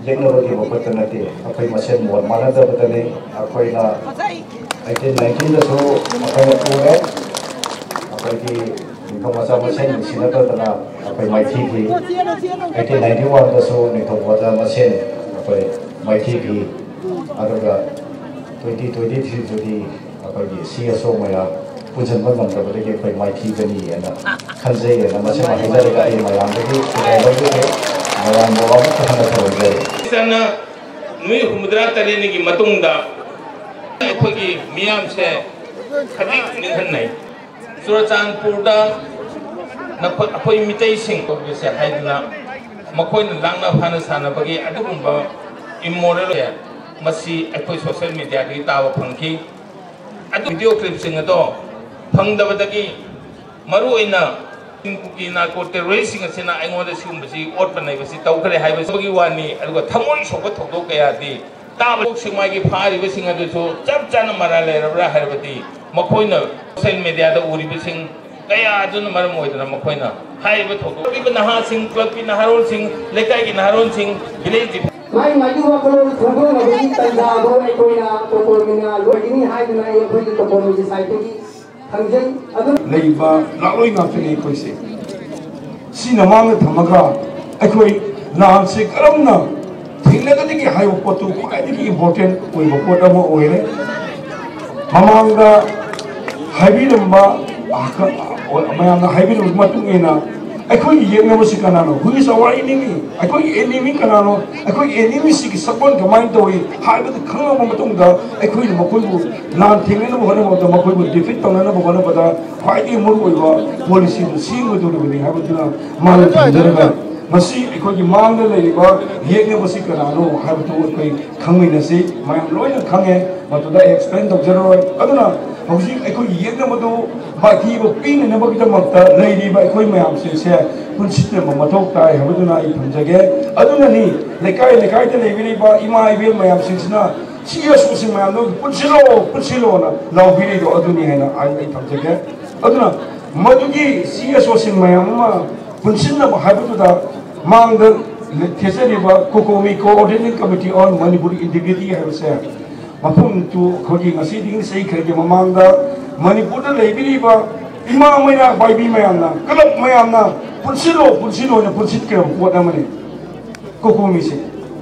ꯌꯦꯛꯅꯕꯒꯤ ꯃꯈꯨꯠꯇ ꯅꯠꯇꯦ, ꯑꯩꯈꯣꯏ ꯃꯁꯦꯟ ꯃꯣꯠ ꯃꯥꯟꯅꯗꯕꯗꯅꯤ꯫ ꯑꯩꯈꯣꯏꯅ ꯑꯩꯠꯇꯤꯟ ꯅꯥꯏꯟꯇꯤꯟꯗꯁꯨ ꯑꯩꯈꯣꯏꯅ ꯎꯔꯦ, ꯑꯩꯈꯣꯏꯒꯤ ꯅꯤꯡꯊꯧ ꯃꯆꯥ ꯃꯁꯦꯟ ꯅꯨꯡꯁꯤꯅꯗꯗꯅ ꯑꯩꯈꯣꯏ ꯃꯥꯏꯊꯤꯈꯤ꯫ ꯑꯩꯠꯇꯤꯟ ꯅꯥꯏꯟꯇꯤ ꯋꯥꯟꯗꯁꯨ ꯅꯤꯡꯊꯧ ꯃꯆꯥ ꯃꯁꯦꯟ ꯑꯩꯈꯣꯏ ꯃꯥꯏꯊꯤꯈꯤ꯫ ꯑꯗꯨꯒ ꯇ꯭ꯋꯦꯟꯇꯤ ꯇ꯭ꯋꯦꯟꯇꯤ ꯊ꯭ꯔꯤꯗꯗꯤ ꯑꯩꯈꯣꯏꯒꯤ ꯁꯤ ꯑꯁꯣꯛ ꯃꯌꯥꯝ ꯄꯨꯟꯁꯤꯟꯕ ꯉꯝꯗꯕꯗꯒꯤ ꯑꯩꯈꯣꯏ ꯃꯥꯏꯊꯤꯒꯅꯤꯅ ꯈꯟꯖꯩ꯫ ꯑꯗꯨꯅ ꯃꯁꯤꯃ ꯍꯥꯏꯖꯔꯒ ꯑꯩ ꯃꯌꯥꯝꯗꯒꯤ ꯈꯨꯗꯣꯡ ꯂꯧꯖꯒꯦ꯫ ꯃꯌꯥꯝꯕꯨ ꯑꯃꯨꯛꯀ ꯍꯟꯅ ꯊꯧꯔꯝꯖꯔꯤ꯫ ꯆꯟꯅ ꯅꯨꯃꯤꯠ ꯍꯨꯝꯐꯨꯇꯔꯥ ꯇꯔꯦꯠꯅꯤꯒꯤ ꯃꯇꯨꯡꯗ ꯑꯩꯈꯣꯏꯒꯤ ꯃꯤꯌꯥꯝꯁꯦ ꯈꯖꯤꯛ ꯅꯤꯡꯍꯟꯅꯩ꯫ ꯆꯨꯔꯆꯥꯟꯄꯨꯔꯗ ꯅꯈꯣꯏ, ꯑꯩꯈꯣꯏ ꯃꯤꯇꯩꯁꯤꯡ ꯇꯧꯕꯁꯦ ꯍꯥꯏꯗꯅ ꯃꯈꯣꯏꯅ ꯂꯥꯡꯅ ꯐꯥꯅ ꯁꯥꯟꯅꯕꯒꯤ ꯑꯗꯨꯒꯨꯝꯕ ꯏꯃꯣꯔꯦꯜ ꯃꯁꯤ ꯑꯩꯈꯣꯏ ꯁꯣꯁꯦꯜ ꯃꯦꯗꯤꯌꯥꯗꯒꯤ ꯇꯥꯕ ꯐꯪꯈꯤ꯫ ꯑꯗꯨ ꯚꯤꯗꯤꯑꯣ ꯀ꯭ꯂꯤꯞꯁꯤꯡ ꯑꯗꯣ ꯐꯪꯗꯕꯗꯒꯤ ꯃꯔꯨꯑꯣꯏꯅ ꯀꯨꯀꯤ ꯅꯥꯔꯀꯣ ꯇꯦꯔꯣꯔꯤꯁꯁꯤꯡ ꯑꯁꯤꯅ ꯑꯩꯉꯣꯟꯗ ꯁꯤꯒꯨꯝꯕꯁꯤ ꯑꯣꯠꯄ ꯅꯩꯕꯁꯤ ꯇꯧꯈ꯭ꯔꯦ ꯍꯥꯏꯕꯒꯤ ꯋꯥꯅꯤ꯫ ꯑꯗꯨꯒ ꯊꯃꯣꯏ ꯁꯣꯛꯄ ꯊꯧꯗꯣꯛ ꯀꯌꯥꯗꯤ ꯇꯥꯕ ꯁꯦꯛꯃꯥꯏꯒꯤ ꯐꯥꯔꯤꯕꯁꯤꯡ ꯑꯗꯨꯁꯨ ꯆꯞ ꯆꯥꯅ ꯃꯔꯥꯜ ꯂꯩꯔꯕ꯭ꯔꯥ ꯍꯥꯏꯔꯕꯗꯤ ꯃꯈꯣꯏꯅ ꯁꯣꯁꯦꯜ ꯃꯦꯗꯤꯌꯥꯗ ꯎꯔꯤꯕꯁꯤꯡ ꯀꯌꯥ ꯑꯗꯨꯅ ꯃꯔꯝ ꯑꯣꯏꯗꯅ ꯃꯈꯣꯏꯅ ꯍꯥꯏꯔꯤꯕ ꯊꯧꯗꯣꯛ ꯇꯧꯔꯤꯕ ꯅꯍꯥꯁꯤꯡ, ꯀ꯭ꯂꯕꯀꯤ ꯅꯍꯥꯔꯣꯜꯁꯤꯡ, ꯂꯩꯀꯥꯏꯒꯤ ꯅꯍꯥꯔꯣꯜꯁꯤꯡ, ꯚꯤꯂꯦꯖ ꯃꯥꯏ ꯃꯥꯏꯒꯤ ꯋꯥꯈꯜꯂꯣꯟ ꯐꯣꯡꯗꯣꯛꯅꯕꯒꯤ ꯇꯥꯟꯖꯥ ꯑꯗꯨ ꯑꯩꯈꯣꯏꯅ ꯇꯣꯀꯣꯟ ꯑꯣꯏꯅ ꯂꯣꯏꯒꯅꯤ ꯍꯥꯏꯗꯨꯅ ꯑꯩ ꯑꯩꯈꯣꯏꯒꯤ ꯇꯣꯀꯣꯟꯒꯤ ꯁꯥꯏꯠꯇꯒꯤ ꯈꯪꯖꯩ꯫ ꯑꯗꯨ ꯂꯩꯕ ꯂꯥꯂꯣꯏ ꯉꯥꯛꯇꯅꯤ ꯑꯩꯈꯣꯏꯁꯦ꯫ ꯁꯤꯅ ꯃꯥꯡꯗ ꯊꯝꯃꯒ ꯑꯩꯈꯣꯏ ꯂꯥꯟꯁꯦ ꯀꯔꯝꯅ ꯊꯦꯡꯅꯒꯗꯒꯦ ꯍꯥꯏꯕ ꯄꯣꯠꯇꯨ ꯈ꯭ꯋꯥꯏꯗꯒꯤ ꯏꯝꯄꯣꯔꯇꯦꯟ ꯑꯣꯏꯕ ꯄꯣꯠ ꯑꯃ ꯑꯣꯏꯔꯦ꯫ ꯃꯃꯥꯡꯗ ꯍꯥꯏꯕꯤꯔꯝꯕ, ꯃꯌꯥꯝꯅ ꯍꯥꯏꯕꯤꯔꯝꯕ ꯃꯇꯨꯡ ꯏꯟꯅ ꯑꯩꯈꯣꯏꯒꯤ ꯌꯦꯛꯅꯕꯁꯤ ꯀꯅꯥꯅꯣ? Who is our enemy? ꯑꯩꯈꯣꯏꯒꯤ ꯑꯦꯅꯤꯃꯤ ꯀꯅꯥꯅꯣ? ꯑꯩꯈꯣꯏꯒꯤ ꯑꯦꯅꯤꯃꯤꯁꯤꯒꯤ ꯁꯛꯂꯣꯟ ꯀꯃꯥꯏꯅ ꯇꯧꯏ ꯍꯥꯏꯕꯗꯨ ꯈꯪꯂꯕ ꯃꯇꯨꯡꯗ, ꯑꯩꯈꯣꯏꯅ ꯃꯈꯣꯏꯕꯨ ꯂꯥꯟ ꯊꯦꯡꯅꯅꯕ ꯍꯣꯠꯅꯕꯗ, ꯃꯈꯣꯏꯕꯨ ꯗꯤꯐꯤꯠ ꯇꯧꯅꯅꯕ ꯍꯣꯠꯅꯕꯗ ꯈ꯭ꯋꯥꯏꯗꯒꯤ ꯃꯔꯨꯑꯣꯏꯕ ꯄꯣꯂꯤꯁꯤꯗꯨ ꯁꯦꯝꯒꯗꯧꯔꯤꯕꯅꯤ ꯍꯥꯏꯕꯗꯨꯅ ꯃꯥꯅ ꯊꯝꯖꯔꯒ, ꯉꯁꯤ ꯑꯩꯈꯣꯏꯒꯤ ꯃꯥꯡꯗ ꯂꯩꯔꯤꯕ ꯌꯦꯛꯅꯕꯁꯤ ꯀꯅꯥꯅꯣ ꯍꯥꯏꯕꯗꯨ ꯑꯩꯈꯣꯏ ꯈꯪꯃꯤꯟꯅꯁꯤ꯫ ꯃꯌꯥꯝ ꯂꯣꯏꯅ ꯈꯪꯉꯦ, ꯃꯗꯨꯗ ꯑꯩ ꯑꯦꯛꯁꯄ꯭ꯂꯦꯟ ꯇꯧꯖꯔꯔꯣꯏ꯫ ꯑꯗꯨꯅ ꯍꯧꯖꯤꯛ ꯑꯩꯈꯣꯏꯒꯤ ꯌꯦꯛꯅꯕꯗꯨ ꯃꯥꯏꯊꯤꯕ ꯄꯤꯅꯅꯕꯒꯤꯗꯃꯛꯇ ꯂꯩꯔꯤꯕ ꯑꯩꯈꯣꯏ ꯃꯌꯥꯝꯁꯤꯡꯁꯦ ꯄꯨꯟꯁꯤꯟꯅꯕ ꯃꯊꯧ ꯇꯥꯏ ꯍꯥꯏꯕꯗꯨꯅ ꯑꯩ ꯊꯝꯖꯒꯦ꯫ ꯑꯗꯨꯅꯅꯤ ꯂꯩꯀꯥꯏ ꯂꯩꯀꯥꯏꯗ ꯂꯩꯕꯤꯔꯤꯕ ꯏꯃꯥ ꯏꯕꯦꯜ ꯃꯌꯥꯝꯁꯤꯡꯁꯤꯅ ꯁꯤ ꯑꯦꯁ ꯑꯣꯁꯤꯡ ꯃꯌꯥꯝꯗꯣ ꯄꯨꯟꯁꯤꯜꯂꯣ, ꯄꯨꯟꯁꯤꯜꯂꯣꯅ ꯂꯥꯎꯕꯤꯔꯤꯗꯣ ꯑꯗꯨꯅꯤ ꯍꯥꯏꯅ ꯑꯩ ꯑꯩ ꯊꯝꯖꯒꯦ꯫ ꯑꯗꯨꯅ ꯃꯗꯨꯒꯤ ꯁꯤ ꯑꯦꯁ ꯑꯣꯁꯤꯡ ꯃꯌꯥꯝ ꯑꯃ ꯄꯨꯟꯁꯤꯟꯅꯕ ꯍꯥꯏꯕꯗꯨꯗ ꯃꯥꯡꯗ ꯊꯦꯠꯆꯔꯤꯕ ꯀꯣꯀꯣꯃꯤ Coordinating Committee on Manipur Integrity ꯍꯥꯏꯕꯁꯦ ꯃꯐꯝꯗꯨ ꯑꯩꯈꯣꯏꯒꯤ ꯉꯁꯤꯗꯒꯤ ꯆꯍꯤ ꯈꯔꯒꯤ ꯃꯃꯥꯡꯗ ꯃꯅꯤꯄꯨꯔꯗ ꯂꯩꯕꯤꯔꯤꯕ ꯏꯃꯥ ꯃꯩꯔꯥ ꯄꯥꯏꯕꯤ ꯃꯌꯥꯝꯅ, ꯀ꯭ꯂꯕ ꯃꯌꯥꯝꯅ ꯄꯨꯟꯁꯤꯜꯂꯣ, ꯄꯨꯟꯁꯤꯜꯂꯣꯅ ꯄꯨꯟꯁꯤꯟꯈ꯭ꯔꯕ ꯄꯣꯠ ꯑꯃꯅꯤ꯫ ꯀꯣꯀꯣꯃꯤꯁꯦ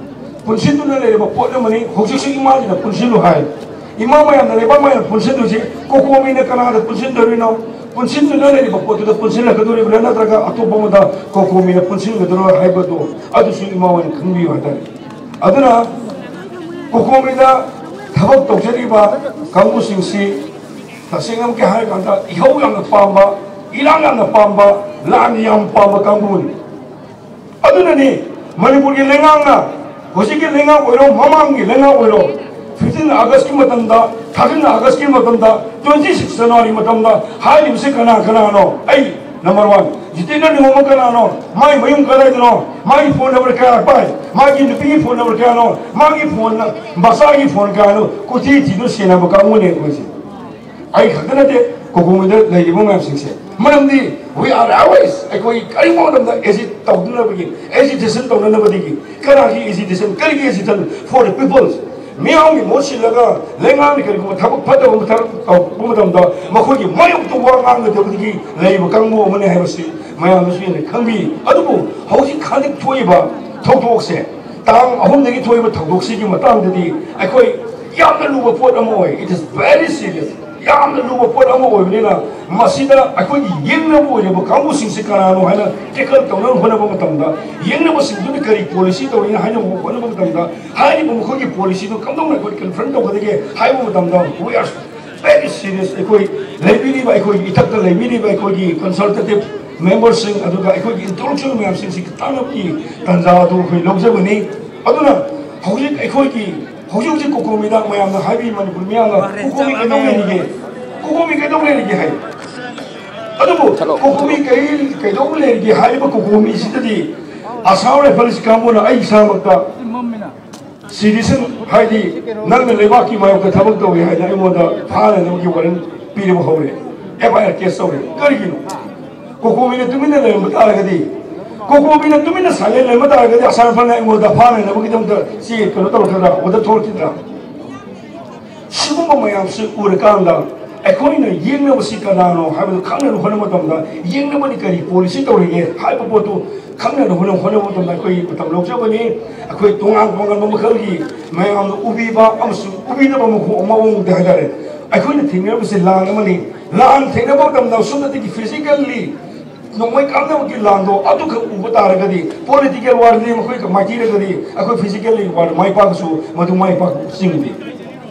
ꯄꯨꯟꯁꯤꯟꯗꯨꯅ ꯂꯩꯔꯕ ꯄꯣꯠ ꯑꯃꯅꯤ꯫ ꯍꯧꯖꯤꯛꯁꯨ ꯏꯃꯥꯁꯤꯅ ꯄꯨꯟꯁꯤꯜꯂꯨ ꯍꯥꯏ꯫ ꯏꯃꯥ ꯃꯌꯥꯝꯅ, ꯂꯩꯕꯥꯛ ꯃꯌꯥꯝꯅ ꯄꯨꯟꯁꯤꯟꯗꯣꯏꯁꯤ ꯀꯣꯀꯣꯃꯤꯅ ꯀꯅꯥꯗ ꯄꯨꯟꯁꯤꯟꯗꯣꯏꯔꯤꯅꯣ? ꯄꯨꯟꯁꯤꯟꯗꯨꯅ ꯂꯩꯔꯤꯕ ꯄꯣꯠꯇꯨꯗ ꯄꯨꯟꯁꯤꯜꯂꯛꯀꯗꯣꯔꯤꯕ꯭ꯔꯥ, ꯅꯠꯇ꯭ꯔꯒ ꯑꯇꯣꯞꯄ ꯑꯃꯗ ꯀꯣꯀꯣꯃꯤꯅ ꯄꯨꯟꯁꯤꯟꯒꯗꯣꯔꯥ ꯍꯥꯏꯕꯗꯣ ꯑꯗꯨꯁꯨ ꯏꯃꯥ ꯍꯣꯏꯅ ꯈꯪꯕꯤꯌꯨ ꯍꯥꯏꯇꯥꯔꯦ꯫ ꯑꯗꯨꯅ ꯀꯣꯀꯣꯃꯤꯗ ꯊꯕꯛ ꯇꯧꯖꯔꯤꯕ ꯀꯥꯡꯕꯨꯁꯤꯡꯁꯤ ꯇꯁꯦꯡꯅꯃꯛꯀꯤ ꯍꯥꯏꯔꯀꯥꯟꯗ ꯏꯍꯧ ꯌꯥꯝꯅ ꯄꯥꯝꯕ, ꯏꯔꯥꯡ ꯌꯥꯝꯅ ꯄꯥꯝꯕ, ꯂꯥꯟ ꯌꯥꯝ ꯄꯥꯝꯕ ꯀꯥꯡꯕꯨꯅꯤ꯫ ꯑꯗꯨꯅꯅꯤ ꯃꯅꯤꯄꯨꯔꯒꯤ ꯂꯩꯉꯥꯛꯅ, ꯍꯧꯖꯤꯛꯀꯤ ꯂꯩꯉꯥꯛ ꯑꯣꯏꯔꯣ, ꯃꯃꯥꯡꯒꯤ ꯂꯩꯉꯥꯛ ꯑꯣꯏꯔꯣ, fifteen Augustꯀꯤ ꯃꯇꯝꯗ, thirteen Augustꯀꯤ ꯃꯇꯝꯗ, twenty six January ꯃꯇꯝꯗ ꯍꯥꯏꯔꯤꯕꯁꯤ ꯀꯅꯥ ꯀꯅꯥꯅꯣ? ꯑꯩ number one꯫ ꯖꯤꯇꯦꯟꯗ꯭ꯔ ꯅꯤꯡꯉꯣꯝꯕ ꯀꯅꯥꯅꯣ? ꯃꯥꯒꯤ ꯃꯌꯨꯝ ꯀꯗꯥꯏꯗꯅꯣ? ꯃꯥꯒꯤ phone number ꯀꯌꯥ ꯄꯥꯏ? ꯃꯥꯒꯤ ꯅꯨꯄꯤꯒꯤ phone number ꯀꯌꯥꯅꯣ? ꯃꯥꯒꯤ phone, ꯃꯆꯥꯒꯤ phone ꯀꯌꯥꯅꯣ? ꯀꯣꯏꯊꯤ ꯊꯤꯗꯨꯅ ꯁꯦꯟꯅꯕ ꯀꯥꯡꯕꯨꯅꯦ ꯑꯩꯈꯣꯏꯁꯦ꯫ ꯑꯩ ꯈꯛꯇ ꯅꯠꯇꯦ, ꯀꯣꯀꯣꯃꯤꯗ ꯂꯩꯔꯤꯕ ꯃꯌꯥꯝꯁꯤꯡꯁꯦ꯫ ꯃꯔꯝꯗꯤ we are always, ꯑꯩꯈꯣꯏ ꯀꯔꯤꯒꯨꯝꯕ ꯃꯇꯝꯗ ꯑꯦꯖꯤꯠ ꯇꯧꯅꯅꯕꯒꯤ, agitation ꯇꯧꯅꯅꯕꯗꯒꯤ꯫ ꯀꯅꯥꯒꯤ agitation? ꯀꯔꯤꯒꯤ agitation? For the peoples꯫ ꯃꯤꯌꯥꯝꯒꯤ ꯃꯍꯨꯠ ꯁꯤꯜꯂꯒ ꯂꯩꯉꯥꯛꯅ ꯀꯔꯤꯒꯨꯝꯕ ꯊꯕꯛ ꯐꯠꯇꯕ ꯑꯃ ꯊꯕꯛ ꯇꯧꯔꯛꯄ ꯃꯇꯝꯗ ꯃꯈꯣꯏꯒꯤ ꯃꯥꯌꯣꯛꯇ ꯋꯥ ꯉꯥꯡꯒꯗꯕꯗꯒꯤ ꯂꯩꯕ ꯀꯥꯡꯕꯨ ꯑꯃꯅꯤ ꯍꯥꯏꯕꯁꯤ ꯃꯌꯥꯝꯅꯁꯨ ꯍꯦꯟꯅ ꯈꯪꯕꯤ꯫ ꯑꯗꯨꯕꯨ ꯍꯧꯖꯤꯛ ꯍꯟꯗꯛ ꯊꯣꯛꯏꯕ ꯊꯧꯗꯣꯛꯁꯦ, ꯇꯥꯡ ꯑꯍꯨꯝꯗꯒꯤ ꯊꯣꯛꯏꯕ ꯊꯧꯗꯣꯛꯁꯤꯒꯤ ꯃꯇꯥꯡꯗꯗꯤ ꯑꯩꯈꯣꯏ ꯌꯥꯝꯅ ꯂꯨꯕ ꯄꯣꯠ ꯑꯃ ꯑꯣꯏ꯫ It is very serious꯫ ꯌꯥꯝꯅ ꯂꯨꯕ ꯄꯣꯠ ꯑꯃ ꯑꯣꯏꯕꯅꯤꯅ, ꯃꯁꯤꯗ ꯑꯩꯈꯣꯏꯒꯤ ꯌꯦꯡꯅꯕ ꯑꯣꯏꯔꯤꯕ ꯀꯥꯡꯕꯨꯁꯤꯡꯁꯤ ꯀꯅꯥꯅꯣ ꯍꯥꯏꯅ ꯇꯦꯀꯜ ꯇꯧꯅꯕ ꯍꯣꯠꯅꯕ ꯃꯇꯝꯗ, ꯌꯦꯡꯅꯕꯁꯤꯡꯗꯨꯅ ꯀꯔꯤ ꯄꯣꯂꯤꯁꯤ ꯇꯧꯔꯤꯅ ꯍꯥꯏꯅꯕ ꯍꯣꯠꯅꯕ ꯃꯇꯝꯗ, ꯍꯥꯏꯔꯤꯕ ꯃꯈꯣꯏꯒꯤ ꯄꯣꯂꯤꯁꯤꯗꯨ ꯀꯝꯗꯧꯅ ꯑꯩꯈꯣꯏ ꯀꯟꯐ꯭ꯔꯟ ꯇꯧꯒꯗꯒꯦ ꯍꯥꯏꯕ ꯃꯇꯝꯗ, we are very serious. ꯑꯩꯈꯣꯏ ꯂꯩꯕꯤꯔꯤꯕ, ꯑꯩꯈꯣꯏꯒꯤ ꯏꯊꯛꯇ ꯂꯩꯕꯤꯔꯤꯕ ꯑꯩꯈꯣꯏꯒꯤ ꯀꯟꯁꯜꯇꯦꯇꯤꯞ ꯃꯦꯝꯕꯔꯁꯤꯡ, ꯑꯗꯨꯒ ꯑꯩꯈꯣꯏꯒꯤ ꯏꯟꯇꯦꯂꯦꯛꯆꯨꯋꯦꯜ ꯃꯌꯥꯝꯁꯤꯡꯁꯤ ꯇꯥꯟꯅꯕꯒꯤ ꯇꯥꯟꯖꯥ ꯑꯗꯨ ꯑꯩꯈꯣꯏ ꯂꯧꯖꯕꯅꯤ꯫ ꯑꯗꯨꯅ ꯍꯧꯖꯤꯛ ꯑꯩꯈꯣꯏꯒꯤ, ꯍꯧꯖꯤꯛ ꯍꯧꯖꯤꯛ ꯀꯣꯀꯣꯃꯤꯗ ꯃꯌꯥꯝꯅ ꯍꯥꯏꯕꯤ, ꯃꯅꯤꯄꯨꯔ ꯃꯤꯌꯥꯝꯅ ꯀꯣꯀꯣꯃꯤ ꯀꯩꯗꯧ ꯂꯩꯔꯤꯒꯦ? ꯀꯣꯀꯣꯃꯤ ꯀꯩꯗꯧ ꯂꯩꯔꯤꯒꯦ ꯍꯥꯏ꯫ ꯑꯗꯨꯕꯨ ꯀꯣꯀꯣꯃꯤ ꯀꯩ, ꯀꯩꯗꯧ ꯂꯩꯔꯤꯒꯦ ꯍꯥꯏꯔꯤꯕ ꯀꯣꯀꯣꯃꯤꯁꯤꯗꯗꯤ ꯑꯁꯥꯝ ꯔꯥꯏꯐꯜꯁ ꯀꯥꯡꯕꯨꯅ ꯑꯩ ꯏꯁꯥꯃꯛꯇ ꯁꯤꯇꯤꯖꯟ, ꯍꯥꯏꯗꯤ ꯅꯪꯅ ꯂꯩꯕꯥꯛꯀꯤ ꯃꯥꯌꯣꯛꯇ ꯊꯕꯛ ꯇꯧꯏ ꯍꯥꯏꯅ ꯑꯩꯉꯣꯟꯗ ꯐꯥꯅꯅꯕꯒꯤ ꯋꯥꯔꯦꯟ ꯄꯤꯔꯕ ꯍꯧꯔꯦ, ꯑꯦꯐ ꯑꯥꯏ ꯑꯥꯔ ꯀꯦꯁ ꯇꯧꯔꯦ꯫ ꯀꯔꯤꯒꯤꯅꯣ? ꯀꯣꯀꯣꯃꯤꯅ ꯇꯨꯃꯤꯟꯅ ꯂꯩꯔꯝꯕ ꯇꯥꯔꯒꯗꯤ, ꯀꯣꯀꯣꯃꯤꯅ ꯇꯨꯃꯤꯟꯅ ꯁꯥꯏꯂꯦꯟ ꯂꯩꯔꯝꯕ ꯇꯥꯔꯒꯗꯤ ꯑꯁꯥꯝ ꯔꯥꯏꯐꯜꯅ ꯑꯩꯉꯣꯟꯗ ꯐꯥꯅꯅꯕꯒꯤꯗꯃꯛꯇ ꯆꯦ ꯀꯩꯅꯣ ꯇꯧꯔꯛꯀꯗ꯭ꯔꯥ, ꯑꯣꯔꯗꯔ ꯊꯣꯛꯂꯛꯈꯤꯗ꯭ꯔꯥ? ꯁꯤꯒꯨꯝꯕ ꯃꯌꯥꯝꯁꯤ ꯎꯔꯀꯥꯟꯗ ꯑꯩꯈꯣꯏꯅ ꯌꯦꯡꯅꯕꯁꯤ ꯀꯅꯥꯅꯣ ꯍꯥꯏꯕꯗꯨ ꯈꯪꯅꯅꯕ ꯍꯣꯠꯅꯕ ꯃꯇꯝꯗ, ꯌꯦꯡꯅꯕꯅꯤ ꯀꯔꯤ ꯄꯣꯂꯤꯁꯤ ꯇꯧꯔꯤꯒꯦ ꯍꯥꯏꯕ ꯄꯣꯠꯇꯨ ꯈꯪꯅꯅꯕ ꯍꯣꯠꯅꯕ ꯃꯇꯝꯗ ꯑꯩꯈꯣꯏ ꯃꯇꯝ ꯂꯧꯖꯕꯅꯤ꯫ ꯑꯩꯈꯣꯏ ꯇꯣꯉꯥꯟ ꯇꯣꯉꯥꯟꯕ ꯃꯈꯜꯒꯤ ꯃꯌꯥꯝꯅ ꯎꯕꯤꯕ ꯑꯃꯁꯨꯡ ꯎꯕꯤꯗꯕ ꯃꯈꯣ-, ꯃꯑꯣꯡꯗ ꯍꯥꯏꯇꯥꯔꯦ, ꯑꯩꯈꯣꯏꯅ ꯊꯦꯡꯅꯔꯤꯕꯁꯤ ꯂꯥꯟ ꯑꯃꯅꯤ꯫ ꯂꯥꯟ ꯊꯦꯡꯅꯕ ꯃꯇꯝꯗ ꯁꯣꯝꯗꯒꯤ ꯐꯤꯖꯤꯀꯦꯜꯂꯤ ꯅꯣꯡꯃꯩ ꯀꯥꯞꯅꯕꯒꯤ ꯂꯥꯟꯗꯣ ꯑꯗꯨꯈꯛ ꯎꯕ ꯇꯥꯔꯒꯗꯤ, ꯄꯣꯂꯤꯇꯤꯀꯦꯜ ꯋꯥꯔꯗꯤ ꯃꯈꯣꯏꯒ ꯃꯥꯏꯊꯤꯔꯒꯗꯤ, ꯑꯩꯈꯣꯏ ꯐꯤꯖꯤꯀꯦꯜꯂꯤ ꯋꯥꯔ ꯃꯥꯏ ꯄꯥꯛꯄꯁꯨ ꯃꯗꯨ ꯃꯥꯏ ꯄꯥꯛꯄ ꯆꯤꯡꯗꯦ꯫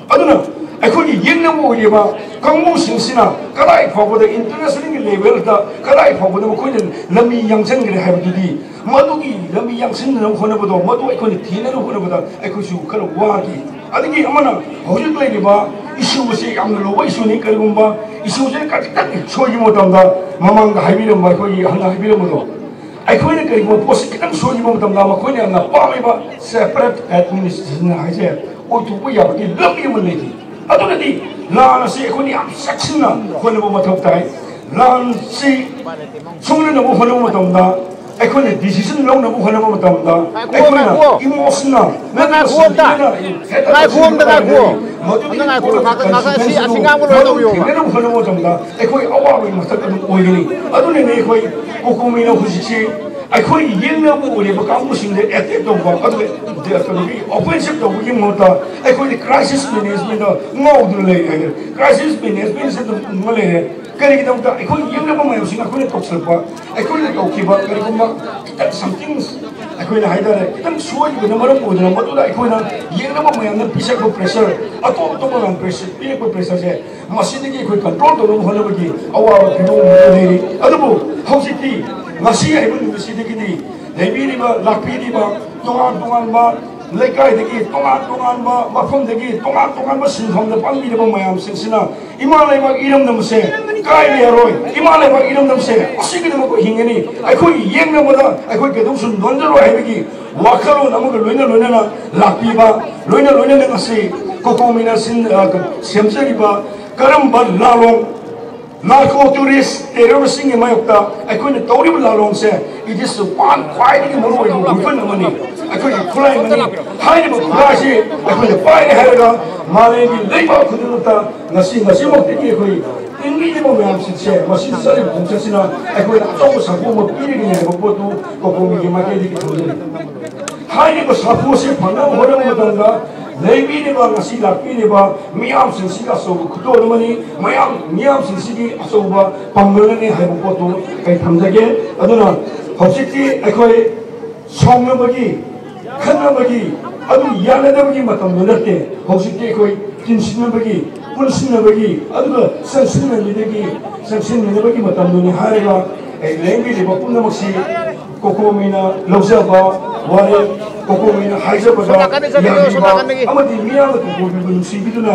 ꯑꯗꯨꯅ ꯑꯩꯈꯣꯏꯒꯤ ꯌꯦꯛꯅꯕ ꯑꯣꯏꯔꯤꯕ ꯀꯥꯡꯕꯨꯁꯤꯡꯁꯤꯅ ꯀꯗꯥꯏ ꯐꯥꯎꯕꯗ ꯏꯟꯇꯔꯅꯦꯁꯅꯦꯜꯒꯤ ꯂꯦꯚꯦꯜꯗ ꯀꯗꯥꯏ ꯐꯥꯎꯕꯗ ꯃꯈꯣꯏꯅ ꯂꯝꯕꯤ ꯌꯥꯡꯁꯤꯟꯈ꯭ꯔꯦ ꯍꯥꯏꯕꯗꯨꯗꯤ, ꯃꯗꯨꯒꯤ ꯂꯝꯕꯤ ꯌꯥꯡꯁꯤꯟꯅꯅꯕ ꯍꯣꯠꯅꯕꯗꯣ, ꯃꯗꯨ ꯑꯩꯈꯣꯏꯅ ꯊꯤꯅꯅꯕ ꯍꯣꯠꯅꯕꯗ ꯑꯩꯈꯣꯏꯁꯨ ꯈꯔ ꯋꯥꯈꯤ꯫ ꯑꯗꯒꯤ ꯑꯃꯅ ꯍꯧꯖꯤꯛ ꯂꯩꯔꯤꯕ ꯏꯁꯨ ꯑꯁꯤ ꯌꯥꯝꯅ ꯂꯨꯕ ꯏꯁꯨꯅꯤ꯫ ꯀꯔꯤꯒꯨꯝꯕ ꯏꯁꯨꯁꯦ ꯈꯖꯤꯛꯇꯪ ꯁꯣꯏꯈꯤꯕ ꯃꯇꯝꯗ, ꯃꯃꯥꯡꯗ ꯍꯥꯏꯕꯤꯔꯝꯕ, ꯑꯩꯈꯣꯏꯒꯤ ꯑꯍꯜꯅ ꯍꯥꯏꯕꯤꯔꯝꯕꯗꯣ, ꯑꯩꯈꯣꯏꯅ ꯀꯔꯤꯒꯨꯝꯕ ꯄꯣꯠꯁꯤ ꯈꯤꯇꯪ ꯁꯣꯏꯈꯤꯕ ꯃꯇꯝꯗ, ꯃꯈꯣꯏꯅ ꯌꯥꯝꯅ ꯄꯥꯝꯃꯤꯕ ꯁꯦꯄꯔꯦꯠ ꯑꯦꯗꯃꯤꯅꯤꯁꯇ꯭ꯔꯦꯁꯟ ꯍꯥꯏꯁꯦ ꯑꯣꯏꯊꯣꯛꯄ ꯌꯥꯕꯒꯤ ꯂꯝꯕꯤ ꯑꯃ ꯂꯩꯔꯤ꯫ ꯑꯗꯨꯅꯗꯤ ꯂꯥꯟ ꯑꯁꯤ ꯑꯩꯈꯣꯏꯅ ꯌꯥꯝ ꯆꯦꯛꯁꯤꯟꯅ ꯍꯣꯠꯅꯕ ꯃꯊꯧ ꯇꯥꯏ꯫ ꯂꯥꯟꯁꯤ ꯁꯣꯛꯅꯅꯕ ꯍꯣꯠꯅꯕ ꯃꯇꯝꯗ, ꯑꯩꯈꯣꯏꯅ ꯗꯤꯁꯤꯖꯟ ꯂꯧꯅꯕ ꯍꯣꯠꯅꯕ ꯃꯇꯝꯗ, ꯉꯥꯏꯈꯣ, ꯑꯩꯈꯣꯏꯅ ꯉꯥꯏꯈꯣ꯫ ꯏꯃꯣꯁꯅꯦꯜ ꯅꯪ ꯉꯥꯏꯈꯣ ꯑꯝꯇ꯫ ꯉꯥꯏꯈꯣ ꯑꯝꯇ ꯉꯥꯏꯈꯣ꯫ ꯃꯗꯨꯒꯤ ꯑꯝꯇ ꯉꯥꯏꯈꯣ꯫ ꯉꯥꯏꯈꯣ, ꯉꯥꯏꯈꯣ, ꯑꯁꯤ, ꯑꯁꯤ ꯉꯥꯡꯕ ꯂꯣꯏꯔ ꯇꯧꯕꯤꯌꯣꯕ꯫ ꯊꯦꯡꯅꯅꯕ ꯍꯣꯠꯅꯕ ꯃꯇꯝꯗ ꯑꯩꯈꯣꯏ ꯑꯋꯥꯕꯒꯤ ꯃꯊꯛ ꯑꯗꯨꯝ ꯑꯣꯏꯒꯅꯤ꯫ ꯑꯗꯨꯅꯅꯦ ꯑꯩꯈꯣꯏ ꯀꯣꯀꯣꯃꯤꯅ ꯍꯧꯖꯤꯛꯁꯤ ꯑꯩꯈꯣꯏꯒꯤ ꯌꯦꯡꯅꯕ ꯑꯣꯏꯔꯤꯕ ꯀꯥꯡꯕꯨꯁꯤꯡꯗ ꯑꯦꯇꯦꯛ ꯇꯧꯕ, ꯑꯗꯨꯒ ꯀꯩꯅꯣꯒꯤ ꯑꯣꯐꯦꯟꯁꯤꯞ ꯇꯧꯕꯒꯤ ꯃꯍꯨꯠꯇ ꯑꯩꯈꯣꯏꯗꯤ ꯀ꯭ꯔꯥꯏꯁꯤꯁ ꯃꯦꯅꯦꯖꯃꯦꯟꯗ ꯉꯥꯎꯗꯨꯅ ꯂꯩꯔꯦ ꯍꯥꯏꯗꯤ ꯀ꯭ꯔꯥꯏꯁꯤꯁ ꯃꯦꯅꯦꯖꯃꯦꯟꯁꯦ ꯑꯗꯨꯝ ꯎꯃ ꯂꯩꯔꯦ꯫ ꯀꯔꯤꯒꯤꯗꯃꯛꯇ ꯑꯩꯈꯣꯏ ꯌꯦꯡꯅꯕ ꯃꯌꯥꯝꯁꯤꯅ ꯑꯩꯈꯣꯏꯅ ꯇꯧꯁꯤꯜꯂꯛꯄ, ꯑꯩꯈꯣꯏꯅ ꯇꯧꯈꯤꯕ ꯀꯔꯤꯒꯨꯝꯕ ꯈꯤꯇꯪ ꯁꯝꯊꯤꯡ ꯑꯩꯈꯣꯏꯅ ꯍꯥꯏꯇꯥꯔꯦ ꯈꯤꯇꯪ ꯁꯣꯏꯈꯤꯕꯅ ꯃꯔꯝ ꯑꯣꯏꯗꯅ ꯃꯗꯨꯗ ꯑꯩꯈꯣꯏꯅ ꯌꯦꯡꯅꯕ ꯃꯌꯥꯝꯅ ꯄꯤꯁꯛꯄ ꯄ꯭ꯔꯦꯁꯔ, ꯑꯇꯣꯞ ꯑꯇꯣꯞꯄ ꯃꯌꯥꯝ ꯄ꯭ꯔꯦꯁꯔ ꯄꯤꯔꯛꯄ ꯄ꯭ꯔꯦꯁꯔꯁꯦ ꯃꯁꯤꯗꯒꯤ ꯑꯩꯈꯣꯏ ꯀꯟꯇ꯭ꯔꯣꯜ ꯇꯧꯅꯕ ꯍꯣꯠꯅꯕꯒꯤ ꯑꯋꯥꯕ ꯐꯤꯕꯝ ꯑꯃ ꯂꯩꯔꯤ꯫ ꯑꯗꯨꯕꯨ ꯍꯧꯖꯤꯛꯇꯤ ꯉꯁꯤ ꯍꯥꯏꯕ ꯅꯨꯃꯤꯠꯁꯤꯗꯒꯤꯗꯤ ꯂꯩꯕꯤꯔꯤꯕ ꯂꯥꯛꯄꯤꯔꯤꯕ ꯇꯣꯉꯥꯟ ꯇꯣꯉꯥꯟꯕ ꯂꯩꯀꯥꯏꯗꯒꯤ ꯇꯣꯉꯥꯟ ꯇꯣꯉꯥꯟꯕ ꯃꯐꯝꯗꯒꯤ ꯇꯣꯉꯥꯟ ꯇꯣꯉꯥꯟꯕ ꯁꯤꯟꯐꯝꯗ ꯄꯥꯡꯕꯤꯔꯕ ꯃꯌꯥꯝꯁꯤꯡꯁꯤꯅ ꯏꯃꯥ ꯂꯩꯕꯥꯛ ꯏꯔꯝꯗꯝꯁꯦ ꯀꯥꯏꯕ ꯌꯥꯔꯣꯏ꯫ ꯏꯃꯥ ꯂꯩꯕꯥꯛ ꯏꯔꯝꯗꯝꯁꯦ ꯑꯁꯤꯒꯤꯗꯃꯛ ꯍꯤꯡꯒꯅꯤ꯫ ꯑꯩꯈꯣꯏ ꯌꯦꯡꯅꯕꯗ ꯑꯩꯈꯣꯏ ꯀꯩꯗꯧꯁꯨ ꯅꯣꯟꯖꯔꯣꯏ ꯍꯥꯏꯕꯒꯤ ꯋꯥꯈꯜꯂꯣꯟ ꯑꯃꯒ ꯂꯣꯏꯅ ꯂꯣꯏꯅꯅ ꯂꯥꯛꯄꯤꯕ, ꯂꯣꯏꯅ ꯂꯣꯏꯅꯅ ꯉꯁꯤ ꯀꯣꯀꯣꯃꯤꯅ ꯁꯤꯟ-, ꯑ, ꯁꯦꯝꯖꯔꯤꯕ ꯀꯔꯝꯕ ꯂꯥꯂꯣꯡ ꯅꯥꯔꯀꯣ ꯇꯨꯔꯤꯁ ꯇꯦꯔꯣꯔꯤꯁꯁꯤꯡꯒꯤ ꯃꯥꯌꯣꯛꯇ ꯑꯩꯈꯣꯏꯅ ꯇꯧꯔꯤꯕ ꯂꯥꯂꯣꯡꯁꯦ, it is one ꯈ꯭ꯋꯥꯏꯗꯒꯤ ꯃꯔꯨꯑꯣꯏꯕ weapon ꯑꯃꯅꯤ, ꯑꯩꯈꯣꯏꯒꯤ ꯈꯨꯠꯂꯥꯏ ꯑꯃꯅꯤ꯫ ꯍꯥꯏꯔꯤꯕ ꯈꯨꯠꯂꯥꯏꯁꯤ ꯑꯩꯈꯣꯏꯅ ꯄꯥꯏꯔꯦ ꯍꯥꯏꯔꯒ ꯃꯥꯂꯦꯝꯒꯤ ꯂꯩꯕꯥꯛ ꯈꯨꯗꯤꯡꯃꯛꯇ ꯉꯁꯤ ꯉꯁꯤꯃꯛꯇꯒꯤ ꯑꯩꯈꯣꯏ ꯏꯪꯂꯤꯕ ꯃꯌꯥꯝꯁꯤꯡꯁꯦ ꯃꯁꯤ ꯆꯠꯂꯤꯕ ꯈꯣꯡꯆꯠꯁꯤꯅ ꯑꯩꯈꯣꯏꯗ ꯑꯆꯧꯕ ꯁꯥꯐꯨ ꯑꯃ ꯄꯤꯔꯒꯅꯤ ꯍꯥꯏꯕ ꯄꯣꯠꯇꯨ ꯀꯣꯀꯣꯃꯤꯒꯤ ꯃꯥꯏꯀꯩꯗꯒꯤ ꯊꯝꯖꯔꯤ꯫ ꯍꯥꯏꯔꯤꯕ ꯁꯥꯐꯨ ꯑꯁꯤ ꯐꯪꯅꯕ ꯍꯣꯠꯅꯕ ꯃꯇꯝꯗ ꯂꯩꯕꯤꯔꯤꯕ ꯉꯁꯤ ꯂꯥꯛꯄꯤꯔꯤꯕ ꯃꯤꯌꯥꯝꯁꯤꯡꯁꯤꯒꯤ ꯑꯆꯧꯕ ꯈꯨꯗꯣꯜ ꯑꯃꯅꯤ꯫ ꯃꯌꯥꯝ ꯃꯤꯌꯥꯝꯁꯤꯡꯁꯤꯒꯤ ꯑꯆꯧꯕ ꯄꯥꯡꯒꯜꯅꯤ ꯍꯥꯏꯕ ꯄꯣꯠꯇꯨ ꯑꯩ ꯊꯝꯖꯒꯦ꯫ ꯑꯗꯨꯅ ꯍꯧꯖꯤꯛꯇꯤ ꯑꯩꯈꯣꯏ ꯁꯥꯎꯅꯕꯒꯤ, ꯈꯠꯅꯕꯒꯤ, ꯑꯗꯨ ꯌꯥꯅꯗꯕꯒꯤ ꯃꯇꯝꯗꯨ ꯅꯠꯇꯦ꯫ ꯍꯧꯖꯤꯛꯇꯤ ꯑꯩꯈꯣꯏ ꯇꯤꯟꯁꯤꯟꯅꯕꯒꯤ, ꯄꯨꯟꯁꯤꯟꯅꯕꯒꯤ, ꯑꯗꯨꯒ ꯆꯪꯁꯤꯟꯅꯕꯗꯒꯤ ꯆꯪꯁꯤꯟꯅꯅꯕꯒꯤ ꯃꯇꯝꯗꯨꯅꯤ ꯍꯥꯏꯔꯒ ꯑꯩ ꯂꯦꯡꯕꯤꯔꯤꯕ ꯄꯨꯝꯅꯃꯛꯁꯤ ꯀꯣꯀꯣꯃꯤꯅ ꯂꯧꯖꯕ ꯋꯥꯔꯦꯞ, ꯀꯣꯀꯣꯃꯤꯅ ꯍꯥꯏꯖꯕꯗ ꯌꯥꯕꯤꯕ ꯑꯃꯗꯤ ꯃꯤꯌꯥꯝꯅ ꯀꯣꯀꯣꯃꯤꯕꯨ ꯅꯨꯡꯁꯤꯕꯤꯗꯨꯅ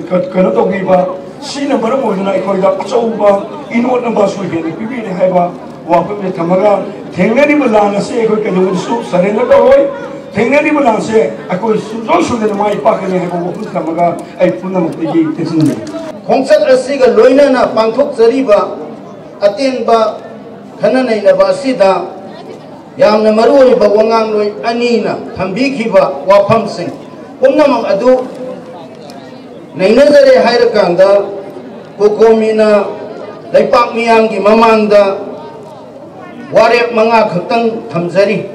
ꯀ-, ꯀꯩꯅꯣ ꯇꯧꯕꯤꯕ, ꯁꯤꯅ ꯃꯔꯝ ꯑꯣꯏꯗꯨꯅ ꯑꯩꯈꯣꯏꯗ ꯑꯆꯧꯕ ꯏꯅꯣꯠ ꯑꯃꯁꯨ ꯍꯦꯟꯅ ꯄꯤꯕꯤꯔꯦ ꯍꯥꯏꯕ ꯋꯥꯐꯝꯁꯦ ꯊꯝꯃꯒ, ꯊꯦꯡꯅꯔꯤꯕ ꯂꯥꯟ ꯑꯁꯤ ꯑꯩꯈꯣꯏ ꯀꯩꯗꯧꯉꯩꯗꯁꯨ ꯁꯔꯦꯟꯗꯔ ꯇꯧꯔꯣꯏ꯫ ꯊꯦꯡꯅꯔꯤꯕ ꯂꯥꯟꯁꯦ ꯑꯩꯈꯣꯏ ꯁꯨꯡꯁꯣꯏ ꯁꯣꯏꯗꯅ ꯃꯥꯏ ꯄꯥꯛꯀꯅꯤ ꯍꯥꯏꯕ ꯋꯥꯐꯝ ꯊꯝꯃꯒ ꯑꯩ ꯄꯨꯝꯅꯃꯛꯇꯒꯤ ꯇꯦꯟꯁꯤꯟꯖꯔꯤ꯫ ꯈꯣꯡꯆꯠ ꯑꯁꯤꯒ ꯂꯣꯏꯅꯅ ꯄꯥꯡꯊꯣꯛꯆꯔꯤꯕ ꯑꯇꯦꯟꯕ ꯈꯟꯅ ꯅꯩꯅꯕ ꯑꯁꯤꯗ ꯌꯥꯝꯅ ꯃꯔꯨꯑꯣꯏꯕ ꯋꯥꯉꯥꯡꯂꯣꯏ ꯑꯅꯤꯅ ꯊꯝꯕꯤꯈꯤꯕ ꯋꯥꯐꯝꯁꯤꯡ ꯄꯨꯝꯅꯃꯛ ꯑꯗꯨ ꯅꯩꯅꯖꯔꯦ ꯍꯥꯏꯔꯀꯥꯟꯗ ꯀꯣꯀꯣꯃꯤꯅ ꯂꯩꯄꯥꯛ ꯃꯤꯌꯥꯝꯒꯤ ꯃꯃꯥꯡꯗ ꯋꯥꯔꯦꯞ ꯃꯉꯥ ꯈꯛꯇꯪ ꯊꯝꯖꯔꯤ꯫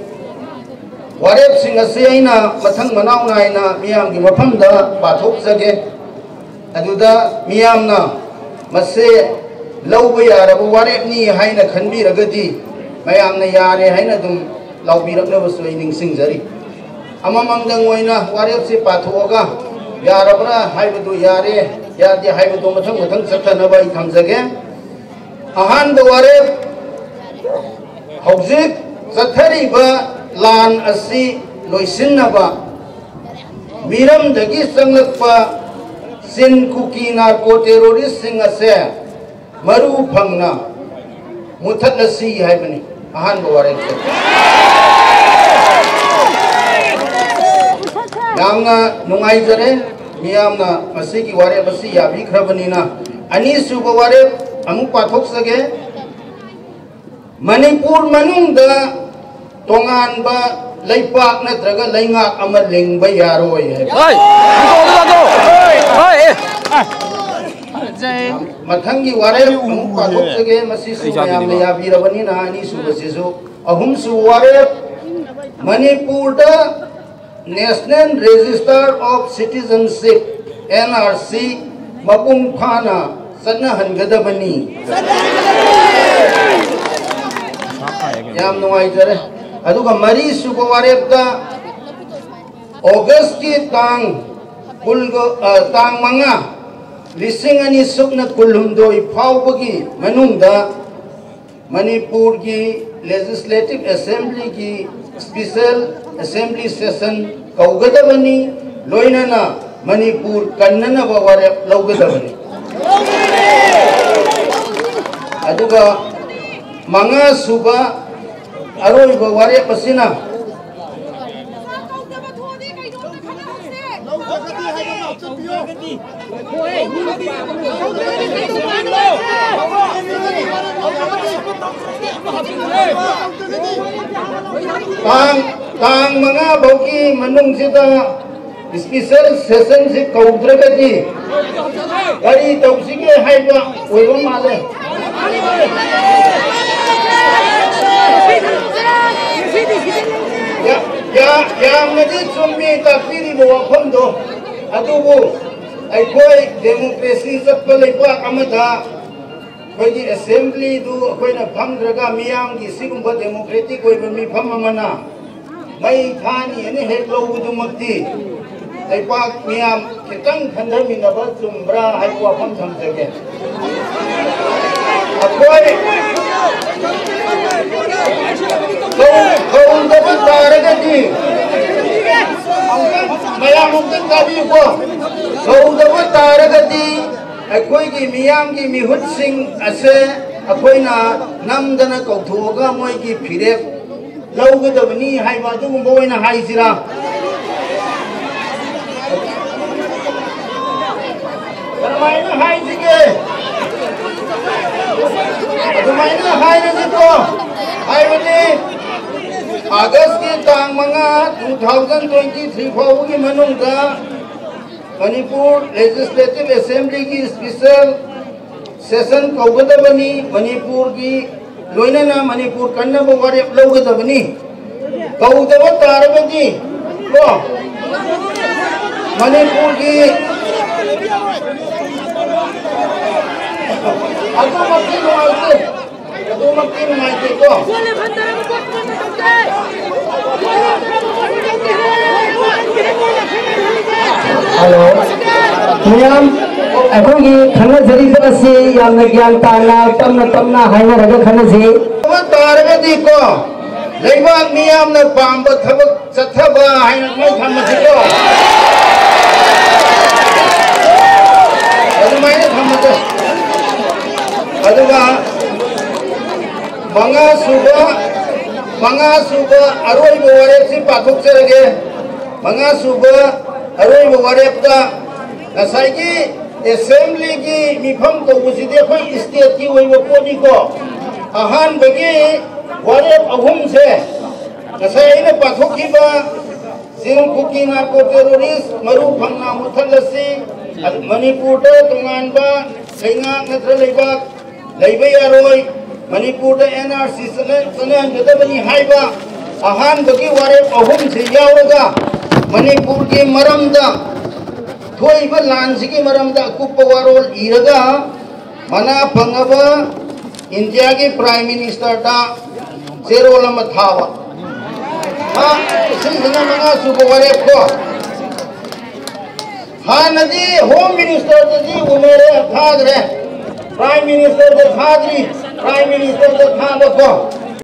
ꯋꯥꯔꯦꯞꯁꯤꯡ ꯑꯁꯤ ꯑꯩꯅ ꯃꯊꯪ ꯃꯅꯥꯎ ꯅꯥꯏꯅ ꯃꯤꯌꯥꯝꯒꯤ ꯃꯐꯝꯗ ꯄꯥꯊꯣꯛꯆꯒꯦ꯫ ꯑꯗꯨꯗ ꯃꯤꯌꯥꯝꯅ ꯃꯁꯦ ꯂꯧꯕ ꯌꯥꯔꯕ ꯋꯥꯔꯦꯞꯅꯤ ꯍꯥꯏꯅ ꯈꯟꯕꯤꯔꯒꯗꯤ, ꯃꯌꯥꯝꯅ ꯌꯥꯔꯦ ꯍꯥꯏꯅ ꯑꯗꯨꯝ ꯂꯥꯎꯕꯤꯔꯛꯅꯕꯁꯨ ꯑꯩ ꯅꯤꯡꯁꯤꯡꯖꯔꯤ꯫ ꯑꯃꯃꯝꯗꯪ ꯑꯣꯏꯅ ꯋꯥꯔꯦꯞꯁꯦ ꯄꯥꯊꯣꯛꯑꯒ, ꯌꯥꯔꯕ꯭ꯔꯥ ꯍꯥꯏꯕꯗꯨ ꯌꯥꯔꯦ, ꯌꯥꯗꯦ ꯍꯥꯏꯕꯗꯨ ꯃꯊꯪ ꯃꯊꯪ ꯆꯠꯊꯅꯕ ꯑꯩ ꯊꯝꯖꯒꯦ꯫ ꯑꯍꯥꯟꯕ ꯋꯥꯔꯦꯞ: ꯍꯧꯖꯤꯛ ꯆꯠꯊꯔꯤꯕ ꯂꯥꯟ ꯑꯁꯤ ꯂꯣꯏꯁꯤꯟꯅꯕ, ꯃꯤꯔꯝꯗꯒꯤ ꯆꯪꯂꯛꯄ ꯆꯤꯟ ꯀꯨꯀꯤ ꯅꯥꯔꯀꯣ ꯇꯦꯔꯣꯔꯤꯁꯁꯤꯡ ꯑꯁꯦ ꯃꯔꯨ ꯐꯪꯅ ꯃꯨꯊꯠꯂꯁꯤ ꯍꯥꯏꯕꯅꯤ ꯑꯍꯥꯟꯕ ꯋꯥꯔꯦꯞꯁꯦ꯫ ꯌꯥꯝꯅ ꯅꯨꯡꯉꯥꯏꯖꯔꯦ, ꯃꯤꯌꯥꯝꯅ ꯃꯁꯤꯒꯤ ꯋꯥꯔꯦꯞ ꯑꯁꯤ ꯌꯥꯕꯤꯈ꯭ꯔꯕꯅꯤꯅ꯫ ꯑꯅꯤꯁꯨꯕ ꯋꯥꯔꯦꯞ ꯑꯃꯨꯛ ꯄꯥꯊꯣꯛꯆꯒꯦ꯫ ꯃꯅꯤꯄꯨꯔ ꯃꯅꯨꯡꯗ ꯇꯣꯉꯥꯟꯕ ꯂꯩꯄꯥꯛ ꯅꯠꯇ꯭ꯔꯒ ꯂꯩꯉꯥꯛ ꯑꯃ ꯂꯤꯡꯕ ꯌꯥꯔꯣꯏ ꯍꯥꯏꯕ꯫ ꯍꯣꯏ! ꯍꯟꯗꯣꯛꯑꯣ, ꯍꯟꯗꯣꯛꯑꯣ! ꯍꯣꯏ, ꯑꯦ! ꯃꯊꯪꯒꯤ ꯋꯥꯔꯦꯞ ꯑꯃꯨꯛ ꯄꯥꯊꯣꯛꯆꯒꯦ, ꯃꯁꯤꯁꯨ ꯃꯌꯥꯝꯅ ꯌꯥꯕꯤꯔꯕꯅꯤꯅ꯫ ꯑꯅꯤꯁꯨꯕꯁꯤꯁꯨ꯫ ꯑꯍꯨꯝꯁꯨꯕ ꯋꯥꯔꯦꯞ: ꯃꯅꯤꯄꯨꯔꯗ National Register of Citizenship, N R C, ꯃꯄꯨꯡ ꯐꯥꯅ ꯆꯠꯅꯍꯟꯒꯗꯕꯅꯤ꯫ ꯌꯥꯝ ꯅꯨꯡꯉꯥꯏꯖꯔꯦ꯫ ꯑꯗꯨꯒ ꯃꯔꯤꯁꯨꯕ ꯋꯥꯔꯦꯞꯇ, ꯑꯣꯒꯁꯀꯤ ꯇꯥꯡ ꯀꯨꯟꯒ, ꯑ, ꯇꯥꯡ ꯃꯉꯥ, ꯂꯤꯁꯤꯡ ꯑꯅꯤ ꯁꯨꯞꯅ ꯀꯨꯟꯍꯨꯝꯗꯣꯏ ꯐꯥꯎꯕꯒꯤ ꯃꯅꯨꯡꯗ ꯃꯅꯤꯄꯨꯔꯒꯤ Legislative Assemblyꯒꯤ Special Assembly Session ꯀꯧꯒꯗꯕꯅꯤ, ꯂꯣꯏꯅꯅ ꯃꯅꯤꯄꯨꯔ ꯀꯟꯅꯅꯕ ꯋꯥꯔꯦꯞ ꯂꯧꯒꯗꯕꯅꯤ꯫ ꯑꯗꯨꯒ ꯃꯉꯥ ꯁꯨꯕ ꯑꯔꯣꯏꯕ ꯋꯥꯔꯦꯞ ꯑꯁꯤꯅ ꯇꯥꯡ, ꯇꯥꯡ ꯃꯉꯥ ꯐꯥꯎꯒꯤ ꯃꯅꯨꯡꯁꯤꯗ Special Sessionꯁꯤ ꯀꯧꯗ꯭ꯔꯒꯗꯤ ꯀꯔꯤ ꯇꯧꯁꯤꯒꯦ ꯍꯥꯏꯕ ꯑꯣꯏꯕ ꯃꯥꯜꯂꯦ꯫ ꯌꯥꯝꯅꯗꯤ ꯆꯨꯝꯃꯤ ꯇꯥꯛꯄꯤꯔꯤꯕ ꯋꯥꯐꯝꯗꯣ꯫ ꯑꯗꯨꯕꯨ ꯑꯩꯈꯣꯏ ꯗꯦꯃꯣꯀ꯭ꯔꯦꯁꯤ ꯆꯠꯄ ꯂꯩꯕꯥꯛ ꯑꯃꯗ ꯑꯩꯈꯣꯏꯒꯤ ꯑꯦꯁꯦꯝꯕ꯭ꯂꯤꯗꯨ ꯑꯩꯈꯣꯏꯅ ꯐꯝꯗ꯭ꯔꯒ ꯃꯤꯌꯥꯝꯒꯤ ꯁꯤꯒꯨꯝꯕ ꯗꯦꯃꯣꯀ꯭ꯔꯦꯇꯤꯛ ꯑꯣꯏꯕ ꯃꯤꯐꯝ ꯑꯃꯅ ꯃꯩ ꯊꯥꯅꯤꯅ ꯍꯦꯛ ꯂꯧꯕꯗꯨꯃꯛꯇꯤ ꯂꯩꯕꯥꯛ ꯃꯤꯌꯥꯝ ꯈꯤꯇꯪ ꯈꯟꯊꯃꯤꯟꯅꯕ ꯆꯨꯝꯕ꯭ꯔꯥ ꯍꯥꯏꯕ ꯋꯥꯐꯝ ꯊꯝꯖꯒꯦ꯫ ꯑꯩꯈꯣꯏ ꯀꯧ-, ꯀꯧꯗꯕ ꯇꯥꯔꯒꯗꯤ, ꯑꯃꯨꯛꯇꯪ, ꯃꯌꯥꯝ ꯑꯃꯨꯛꯇꯪ ꯇꯥꯕꯤꯌꯨꯀꯣ꯫ ꯀꯧꯗꯕ ꯇꯥꯔꯒꯗꯤ ꯑꯩꯈꯣꯏꯒꯤ ꯃꯤꯌꯥꯝꯒꯤ ꯃꯤꯍꯨꯠꯁꯤꯡ ꯑꯁꯦ ꯑꯩꯈꯣꯏꯅ ꯅꯝꯗꯅ ꯀꯧꯊꯣꯛꯑꯒ ꯃꯣꯏꯒꯤ ꯐꯤꯔꯦꯞ ꯂꯧꯒꯗꯕꯅꯤ ꯍꯥꯏꯕ ꯑꯗꯨꯒꯨꯝꯕ ꯑꯣꯏꯅ ꯍꯥꯏꯁꯤꯔꯥ? ꯀꯔꯝꯍꯥꯏꯅ ꯍꯥꯏꯁꯤꯒꯦ? ꯑꯗꯨꯃꯥꯏꯅ ꯍꯥꯏꯔꯁꯤꯀꯣ꯫ ꯍꯥꯏꯕꯗꯤ ꯑꯥꯒꯁꯀꯤ ꯇꯥꯡ ꯃꯉꯥ, two thousand twenty three ꯐꯥꯎꯕꯒꯤ ꯃꯅꯨꯡꯗ ꯃꯅꯤꯄꯨꯔ ꯂꯦꯖꯤꯁꯂꯦꯇꯤꯚ ꯑꯦꯁꯦꯝꯕ꯭ꯂꯤꯒꯤ ꯏꯁꯄꯤꯁꯦꯜ ꯁꯦꯁꯟ ꯀꯧꯒꯗꯕꯅꯤ꯫ ꯃꯅꯤꯄꯨꯔꯒꯤ ꯂꯣꯏꯅꯅ ꯃꯅꯤꯄꯨꯔ ꯀꯟꯅꯕ ꯋꯥꯔꯦꯞ ꯂꯧꯒꯗꯕꯅꯤ꯫ ꯀꯧꯗꯕ ꯇꯥꯔꯒꯗꯤ ꯀꯣ, ꯃꯅꯤꯄꯨꯔꯒꯤ ꯑꯗꯨꯃꯛꯇꯤ ꯅꯨꯡꯉꯥꯏꯇꯦ꯫ ꯑꯗꯨꯃꯛꯇꯤ ꯅꯨꯡꯉꯥꯏꯇꯦꯀꯣ꯫ ꯍꯜꯂꯣ꯫ ꯃꯌꯥꯝ, ꯑꯩꯈꯣꯏꯒꯤ ꯈꯟꯅꯖꯔꯤꯕ ꯑꯁꯤ ꯌꯥꯝꯅ ꯒ꯭ꯌꯥꯟ ꯇꯥꯅ, ꯇꯞꯅ ꯇꯞꯅ ꯍꯥꯏꯅꯔꯒ ꯈꯟꯅꯁꯤ꯫ ꯇꯧꯕ ꯇꯥꯔꯒꯗꯤꯀꯣ, ꯂꯩꯕꯥꯛ ꯃꯤꯌꯥꯝꯅ ꯄꯥꯝꯕ ꯊꯕꯛ ꯆꯠꯊꯕ ꯍꯥꯏꯅ ꯑꯗꯨꯃꯥꯏꯅ ꯊꯝꯃꯁꯤꯀꯣ꯫ ꯑꯗꯨꯃꯥꯏꯅ ꯊꯝꯃꯁꯦ꯫ ꯑꯗꯨꯒ ꯃꯉꯥ ꯁꯨꯕ, ꯃꯉꯥ ꯁꯨꯕ ꯑꯔꯣꯏꯕ ꯋꯥꯔꯦꯞꯁꯤ ꯄꯥꯊꯣꯛꯆꯔꯒꯦ꯫ ꯃꯉꯥ ꯁꯨꯕ ꯑꯔꯣꯏꯕ ꯋꯥꯔꯦꯞꯇ ꯉꯁꯥꯏꯒꯤ ꯑꯦꯁꯦꯝꯕ꯭ꯂꯤꯒꯤ ꯃꯤꯐꯝ ꯀꯧꯕꯁꯤꯗꯤ ꯑꯩꯈꯣꯏ ꯁ꯭ꯇꯦꯠꯀꯤ ꯑꯣꯏꯕ ꯄꯣꯠꯅꯤꯀꯣ꯫ ꯑꯍꯥꯟꯕꯒꯤ ꯋꯥꯔꯦꯞ ꯑꯍꯨꯝꯁꯦ ꯉꯁꯥꯏ ꯑꯩꯅ ꯄꯥꯊꯣꯛꯈꯤꯕ ꯆꯤꯡ ꯀꯨꯀꯤ ꯅꯥꯔꯀꯣ ꯇꯦꯔꯣꯔꯤꯁ ꯃꯔꯨ ꯐꯪꯅ ꯃꯨꯊꯠꯂꯁꯤ, ꯃꯅꯤꯄꯨꯔꯗ ꯇꯣꯉꯥꯟꯕ ꯂꯩꯉꯥꯛ ꯅꯠꯇ꯭ꯔ ꯂꯩꯕꯥꯛ ꯂꯩꯕ ꯌꯥꯔꯣꯏ, ꯃꯅꯤꯄꯨꯔꯗ ꯑꯦꯟ ꯑꯥꯔ ꯁꯤ ꯆꯠꯅ-, ꯆꯠꯅꯍꯟꯒꯗꯕꯅꯤ ꯍꯥꯏꯕ ꯑꯍꯥꯟꯕꯒꯤ ꯋꯥꯔꯦꯞ ꯑꯍꯨꯝꯁꯤ ꯌꯥꯎꯔꯒ ꯃꯅꯤꯄꯨꯔꯒꯤ ꯃꯔꯝꯗ, ꯊꯣꯛꯏꯕ ꯂꯥꯟꯁꯤꯒꯤ ꯃꯔꯝꯗ ꯑꯀꯨꯞꯄ ꯋꯥꯔꯣꯜ ꯏꯔꯒ ꯃꯅꯥ ꯐꯪꯉꯕ ꯏꯟꯗꯤꯌꯥꯒꯤ ꯄ꯭ꯔꯥꯏꯝ ꯃꯤꯅꯤꯁꯇꯔꯗ ꯆꯦꯔꯣꯜ ꯑꯃ ꯊꯥꯕ꯫ ꯍꯥ? ꯁꯤꯁꯤꯅ ꯃꯉꯥ ꯁꯨꯕ ꯋꯥꯔꯦꯞꯀꯣ꯫ ꯍꯥꯟꯅꯗꯤ ꯍꯣꯝ ꯃꯤꯅꯤꯁꯇꯔꯗꯗꯤ ꯎꯅꯔꯦ, ꯊꯥꯈ꯭ꯔꯦ, ꯄ꯭ꯔꯥꯏꯝ ꯃꯤꯅꯤꯁꯇꯔꯗ ꯊꯥꯗ꯭ꯔꯤ꯫ ꯄ꯭ꯔꯥꯏꯝ ꯃꯤꯅꯤꯁꯇꯔꯗ ꯊꯥꯕꯀꯣ꯫